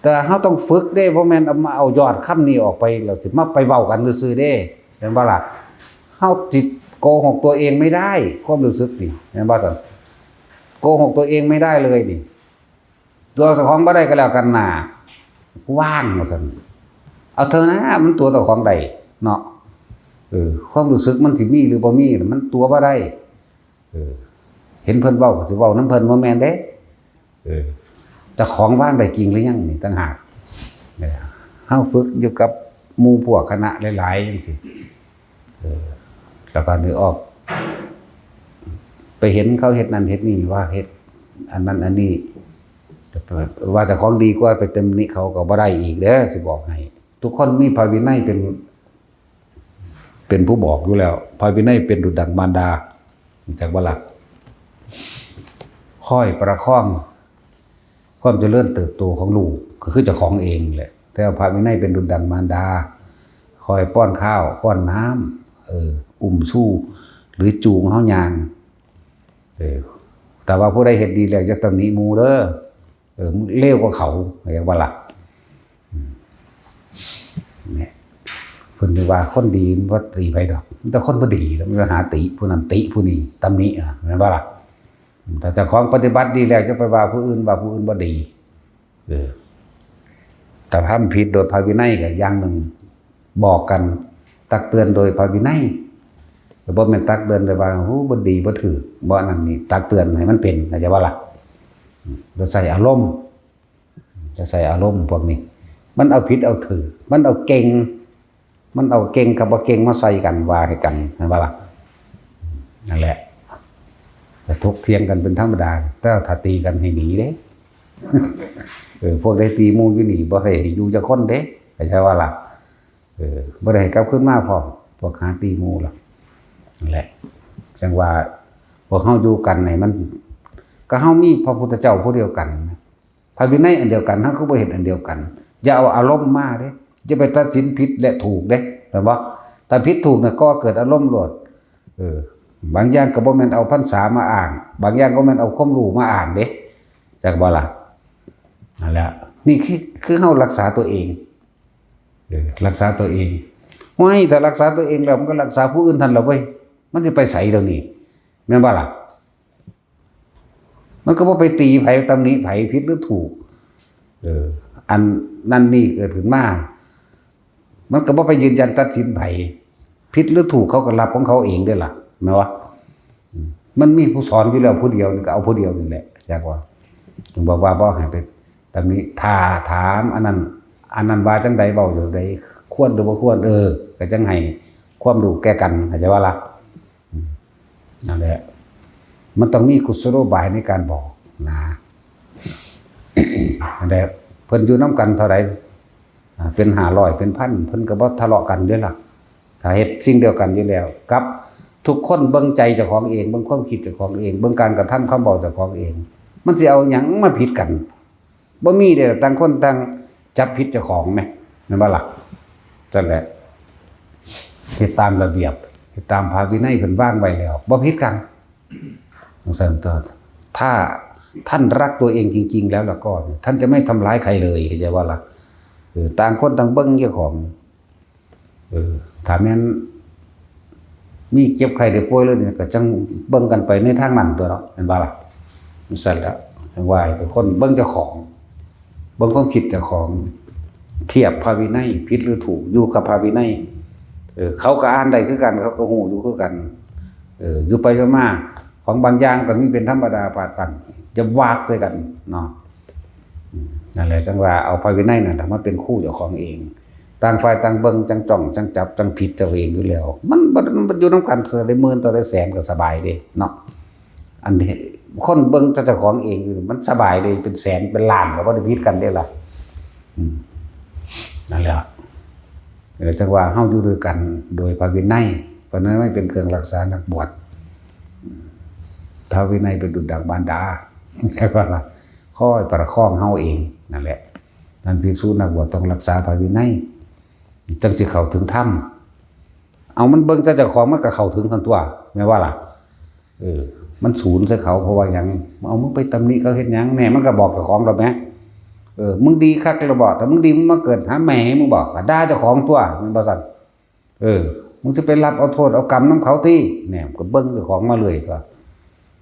แต่เฮาต้องฝึกเด้ บ่แม่นเอามาเอายอดคำนี้ออกไป แล้วสิมาไปเว้ากันซื่อๆเด้ แม่นบ่ล่ะ เฮาสิโกหกตัวเองไม่ได้ ความรู้สึกนี่ แม่นบ่ซั่น โกหกตัวเองไม่ได้เลยนี่ ตัวเจ้าของบ่ได้ก็แล้วกันน่ะ ว่างว่าซั่น เอาเถอะนะ มันตัวเจ้าของได้เนาะ เออ ความรู้สึกมันสิมีหรือบ่มีน่ะ มันตัวบ่ได้ เออ เห็นเพิ่นเว้าก็สิเว้านำเพิ่น บ่แม่นเด้ เออ เจ้าของวางได้จริงหรือยังนี่ต่างหาก เออ เฮาฝึกอยู่กับหมู่พวกคณะหลายๆจั่งซี้ เออ แล้วก็นึกออก ไปเห็นเขาเฮ็ดนั่นเฮ็ดนี่ ว่าเฮ็ดอันนั้นอันนี้ ว่าเจ้าของดีกว่า ไปตำหนิเขาก็บ่ได้อีกเด้อ สิบอกให้ ทุกคนมีพระวินัยเป็น เป็นผู้บอกอยู่แล้ว พระวินัยเป็นดุจดังมารดา รู้จักบ่ล่ะ คอยประคองความเจริญเติบโตของลูก ก็คือเจ้าของเองแหละ แต่ว่าพระวินัยเป็นดุจดังมารดา คอยป้อนข้าว ป้อนน้ำ เออ อุ้มชู หรือจูงเฮาย่าง เออ แต่ว่าผู้ใดเฮ็ดดีแล้วอย่าตำหนิหมู่เด้อ เออ มึงเลวกว่าเขา เรียกว่าล่ะ อืม เนี่ย เพิ่นว่าคนดีมันบ่ติไผดอก มีแต่คนบ่ดีแล้วมันหาติผู้นั้นติผู้นี้ ตำหนิอะ แม่นบ่ล่ะ แต่เจ้าของปฏิบัติดีแล้วจะไปว่าผู้อื่น ว่าผู้อื่นบ่ดี เออ แต่ทำผิดโดยพระวินัยก็อย่างหนึ่ง บอกกัน ตักเตือนโดยพระวินัย บ่แม่นตักเตือนโดยว่า โอ้ บ่ดี บ่ถูก บ่อันนั้นนี่ ตักเตือนให้มันเป็น เข้าใจบ่ล่ะ จะใส่อารมณ์ จะใส่อารมณ์พวกนี้ มันเอาผิดเอาถูก มันเอาเก่ง มันเอาเก่งกับบ่เก่งมาใส่กัน ว่าให้กัน แม่นบ่ล่ะ นั่นแหละ จะถกเถียงกันเป็นธรรมดา แต่ถ้าตีกันให้หนีเด้ เออ พวกใดตีหมู่อยู่นี่ บ่ให้อยู่จักคนเด้ เข้าใจบ่ล่ะ เออ บ่ได้ให้กลับคืนมาพร้อม พวกหาตีหมู่ล่ะ นั่นแหละ จั่งว่า พวกเฮาอยู่กันนี่มัน ก็เฮามีพระพุทธเจ้าผู้เดียวกัน พระวินัยอันเดียวกัน เฮาคือบ่เฮ็ดอันเดียวกัน อย่าเอาอารมณ์มาเด้ อย่าไปตัดสินผิดและถูกเด้ เห็นบ่ ถ้าผิดถูกเนี่ย ก่อเกิดอารมณ์โลด เออ บางอย่างก็บ่แม่นเอาพรรษามาอ้าง บางอย่างก็แม่นเอาความรู้มาอ้างเด้ จักบ่ล่ะ นั่นแหละ นี่คือ คือเฮารักษาตัวเอง เออ รักษาตัวเอง ห้วย ถ้ารักษาตัวเองแล้ว มันก็รักษาผู้อื่นทันละเว้ย มันสิไปไสเดี๋ยวนี้ แม่นบ่ล่ะ มันก็บ่ไปตีไผ ตำหนิไผ ผิดหรือถูก เออ อันนั่นนี่เกิดขึ้นมา มันก็บ่ไปยืนยันตัดสินไผ ผิดหรือถูกเขาก็รับของเขาเองเด้อล่ะ แม่นบ่ อืม มันมีผู้สอนอยู่แล้วผู้เดียวนี่ ก็เอาผู้เดียวนี่แหละ อยากว่า ถึงบอกว่าบ่ให้ไปตำหนิ ถ้าถามอันนั้น อันนั้นว่าจั่งใด เว้าจั่งใด ควรหรือบ่ควร เออ ก็จั่งให้ความรู้แก่กัน เข้าใจบ่ล่ะ อืม นั่นแหละ มันต้องมีกุศโลบายในการบอกนะ นั่นแหละ เพิ่นอยู่นำกันเท่าใด อ่า เป็นห้าร้อย เป็นพัน เพิ่นก็บ่ทะเลาะกันเด้อล่ะ ถ้าเฮ็ดสิ่งเดียวกันอยู่แล้ว กับทุกคนเบิ่งใจเจ้าของเอง เบิ่งความคิดเจ้าของเอง เบิ่งการกระทำคำเว้าเจ้าของเอง มันสิเอาหยังมาผิดกัน บ่มีเด้อ ต่างคนต่างจับผิดเจ้าของแหม แม่นบ่ล่ะ นั่นแหละ เฮ็ดตามระเบียบ เฮ็ดตามพระวินัยเพิ่นวางไว้แล้ว บ่ผิดกัน จั่งซั่นตัว ถ้าท่านรักตัวเองจริงๆแล้วล่ะก็ ท่านจะไม่ทำร้ายใครเลย เข้าใจบ่ล่ะ เออ ต่างคนต่างเบิ่งเจ้าของ เออ ถ้าแม่นมีเจ็บไข้ได้ป่วยเลยเนี่ย ก็จั่งเบิ่งกันไปในทางนั้นตัวเนาะ แม่นบ่ล่ะ จั่งซั่นแหละ จั่งว่าให้ทุกคนเบิ่งเจ้าของ เบิ่งความคิดเจ้าของ เทียบพระวินัย ผิดหรือถูก อยู่กับพระวินัย เออ เขาก็อ่านได้คือกัน เขาก็ฮู้อยู่คือกัน เออ อยู่ไปอยู่มา บางบางอย่างก็มีเป็นธรรมดาปาตัง จะวากใส่กันเนาะ อืม นั่นแหละ จั่งว่าเอาพระวินัยนั่นแหละมาเป็นครูเจ้าของเอง ต่างฝ่ายต่างเบิ่ง จั่งจ้อง จั่งจับ จั่งผิดเจ้าเองอยู่แล้ว มันบ่ มันอยู่นำกัน เทื่อได้หมื่น เทื่อได้แสนก็สบายเด้เนาะ อันนี้คนเบิ่งแต่เจ้าของเองอยู่ มันสบายเลย เป็นแสนเป็นล้านก็บ่ได้ผิดกันเด้ล่ะ อืม นั่นแหละ เออ จั่งว่าเฮาอยู่ด้วยกันโดยพระวินัย พระวินัยเป็นเครื่องรักษานักบวช พระวินัยเป็นดุจดังมารดา ใช่ปะล่ะ คอยประคองเฮาเอง นั่นแหละ นั้นภิกษุนักบวชต้องรักษาพระวินัย จั่งสิเข้าถึงธรรม เอามันเบิ่งแต่เจ้าของมันก็เข้าถึงกันตัว แม่นว่าล่ะ เออ มันศูนย์ใส่เขา เพราะว่าหยัง เอามึงไปตำหนิเขาเฮ็ดหยัง แน่ มันก็บอกเจ้าของแล้วแหม เออ มึงดีคักแล้วบ่ ถ้ามึงดีมึงมาเกิดหาแม่มึงบ่ ก็ด่าเจ้าของตัว แม่นบ่ซั่น เออ มึงสิไปรับเอาโทษเอากรรมนำเขาติ แน่ ก็เบิ่งเจ้าของมาเลยตัว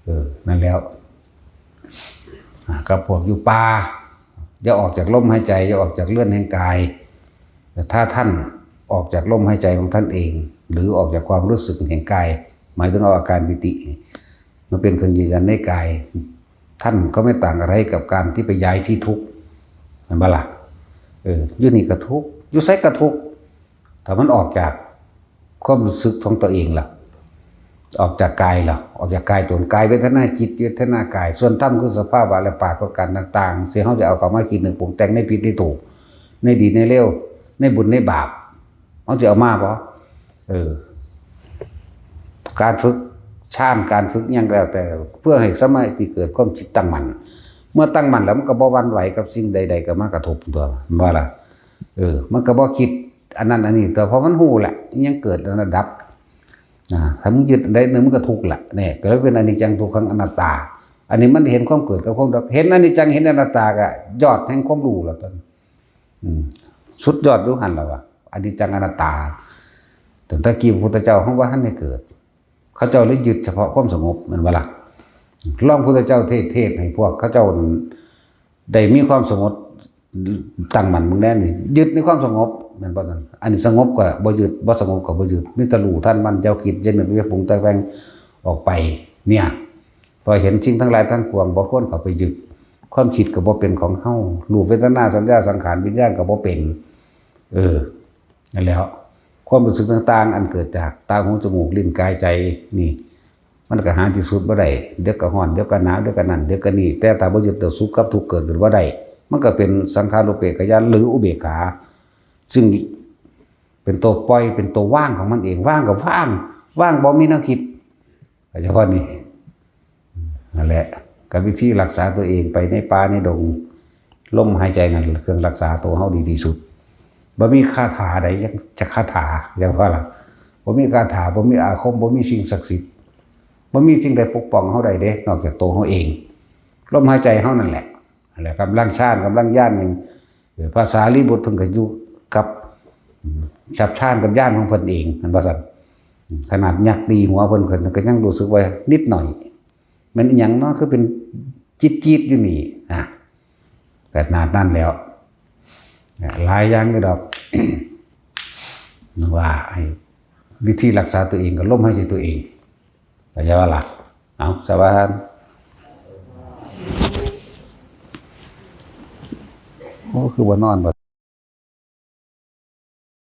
เออ นั่นแล้ว อ่า กับพวกอยู่ป่า อย่าออกจากลมหายใจ อย่าออกจากเรือนแห่งกาย แต่ถ้าท่านออกจากลมหายใจของท่านเอง หรือออกจากความรู้สึกแห่งกาย หมายถึงเอาอาการปีติมาเป็นเครื่องยืนยันในกาย ท่านก็ไม่ต่างอะไรกับการที่ไปย้ายที่ทุกข์ แม่นบ่ล่ะ เออ อยู่นี่ก็ทุกข์ อยู่ไสก็ทุกข์ ถ้ามันออกจากความรู้สึกของตัวเองล่ะ ออกจากกายล่ะ ออกจากกายตน กายเวทนาจิตเวทนากาย ส่วนธรรมคือสภาวะและปรากฏการณ์ต่างๆ ซึ่งเฮาจะเอาเข้ามาคิดนึกปรุงแต่งในผิดในถูก ในดีในเลว ในบุญในบาป เฮาจะเอามาบ่ เออ การฝึกฌาน การฝึกหยังแล้วแต่ เพื่อให้สมาธิเกิดความจิตตั้งมั่น เมื่อตั้งมั่นแล้วมันก็บ่หวั่นไหวกับสิ่งใดๆ ก็มากระทบตัว แม่นบ่ล่ะ เออ มันก็บ่คิดอันนั้นอันนี้ แต่พอมันฮู้แหละ ยังเกิดแล้วดับ อ่า ถ้ามึงยึดอันใดหนึ่งมันก็ทุกข์แหละ เนี่ย ก็เลยเป็นอนิจจังทุกขังอนัตตา อันนี้มันเห็นความเกิดกับความดับ เห็นอนิจจังเห็นอนัตตาก็ยอดแห่งความรู้แล้วตอนนี้ อืม สุดยอดอยู่หั่นล่ะวะ อนิจจังอนัตตา ตั้งแต่กี้พระพุทธเจ้าเฮาบ่ทันได้เกิด เขาเจ้าเลยยึดเฉพาะความสงบ แม่นบ่ล่ะ ลองพุทธเจ้าเทศน์ เทศน์ให้พวกเขาเจ้าได้มีความสงบ ตั้งมั่นเบิ่งแน่นี่ ยึดในความสงบ แม่นบ่ซั่น อันนี้สงบก็บ่ยึด บ่สงบก็บ่ยึด มีแต่รู้ทันมัน อย่าคิด อย่านึก อย่าปรุงแต่งออกไป เนี่ย พอเห็นสิ่งทั้งหลายทั้งปวง บ่ควรเข้าไปยึด ความคิดก็บ่เป็นของเฮา รูป เวทนา สัญญา สังขาร วิญญาณก็บ่เป็น เออ นั่นแหล้ว ความรู้สึกต่างๆ อันเกิดจากตา หู จมูก ลิ้น กาย ใจ นี่ มันก็หาที่สุดบ่ได้ เดี๋ยวก็ร้อน เดี๋ยวก็หนาว เดี๋ยวก็นั่น เดี๋ยวก็นี่ แต่ถ้าบ่ยึดแล้ว สุขกับทุกข์เกิดขึ้นบ่ได้ มันก็เป็นสังขารูปเปกขญาณ หรืออุเบกขา ซึ่งเป็นตัวปล่อย เป็นตัวว่างของมันเอง ว่างก็ว่าง ว่างบ่มีแนวคิด เข้าใจบ่นี่ นั่นแหละ กับวิธีรักษาตัวเองไปในป่าในดง ลมหายใจนั่นแหละเครื่องรักษาตัวเฮาดีที่สุด บ่มีคาถาใดจะคาถา อย่างว่าล่ะ บ่มีคาถา บ่มีอาคม บ่มีสิ่งศักดิ์สิทธิ์ บ่มีสิ่งใดปกป้องเฮาได้เด้ นอกจากตัวเฮาเอง ลมหายใจเฮานั่นแหละ นั่นแหละ กำลังฌาน กำลังญาณหนึ่ง เออ พระสารีบุตรเพิ่นก็อยู่กับ อืม ฉัพฌานกับญาณของเพิ่นเอง แม่นบ่ซั่น อืม ขนาดยักษ์ตีหัวเพิ่น เพิ่นก็ยังรู้สึกว่านิดหน่อย แม่นอิหยังเนาะ คือเป็นจี๊ดๆ อยู่นี่ อ่ะ ขนาดนั้นแล้ว อ่ะ หลายอย่างอยู่ดอก ว่าไอ้วิธีรักษาตัวเองก็ลมหายใจตัวเอง เข้าใจบ่ล่ะ เอา สาบาน โอ้ คือบ่นอนบ่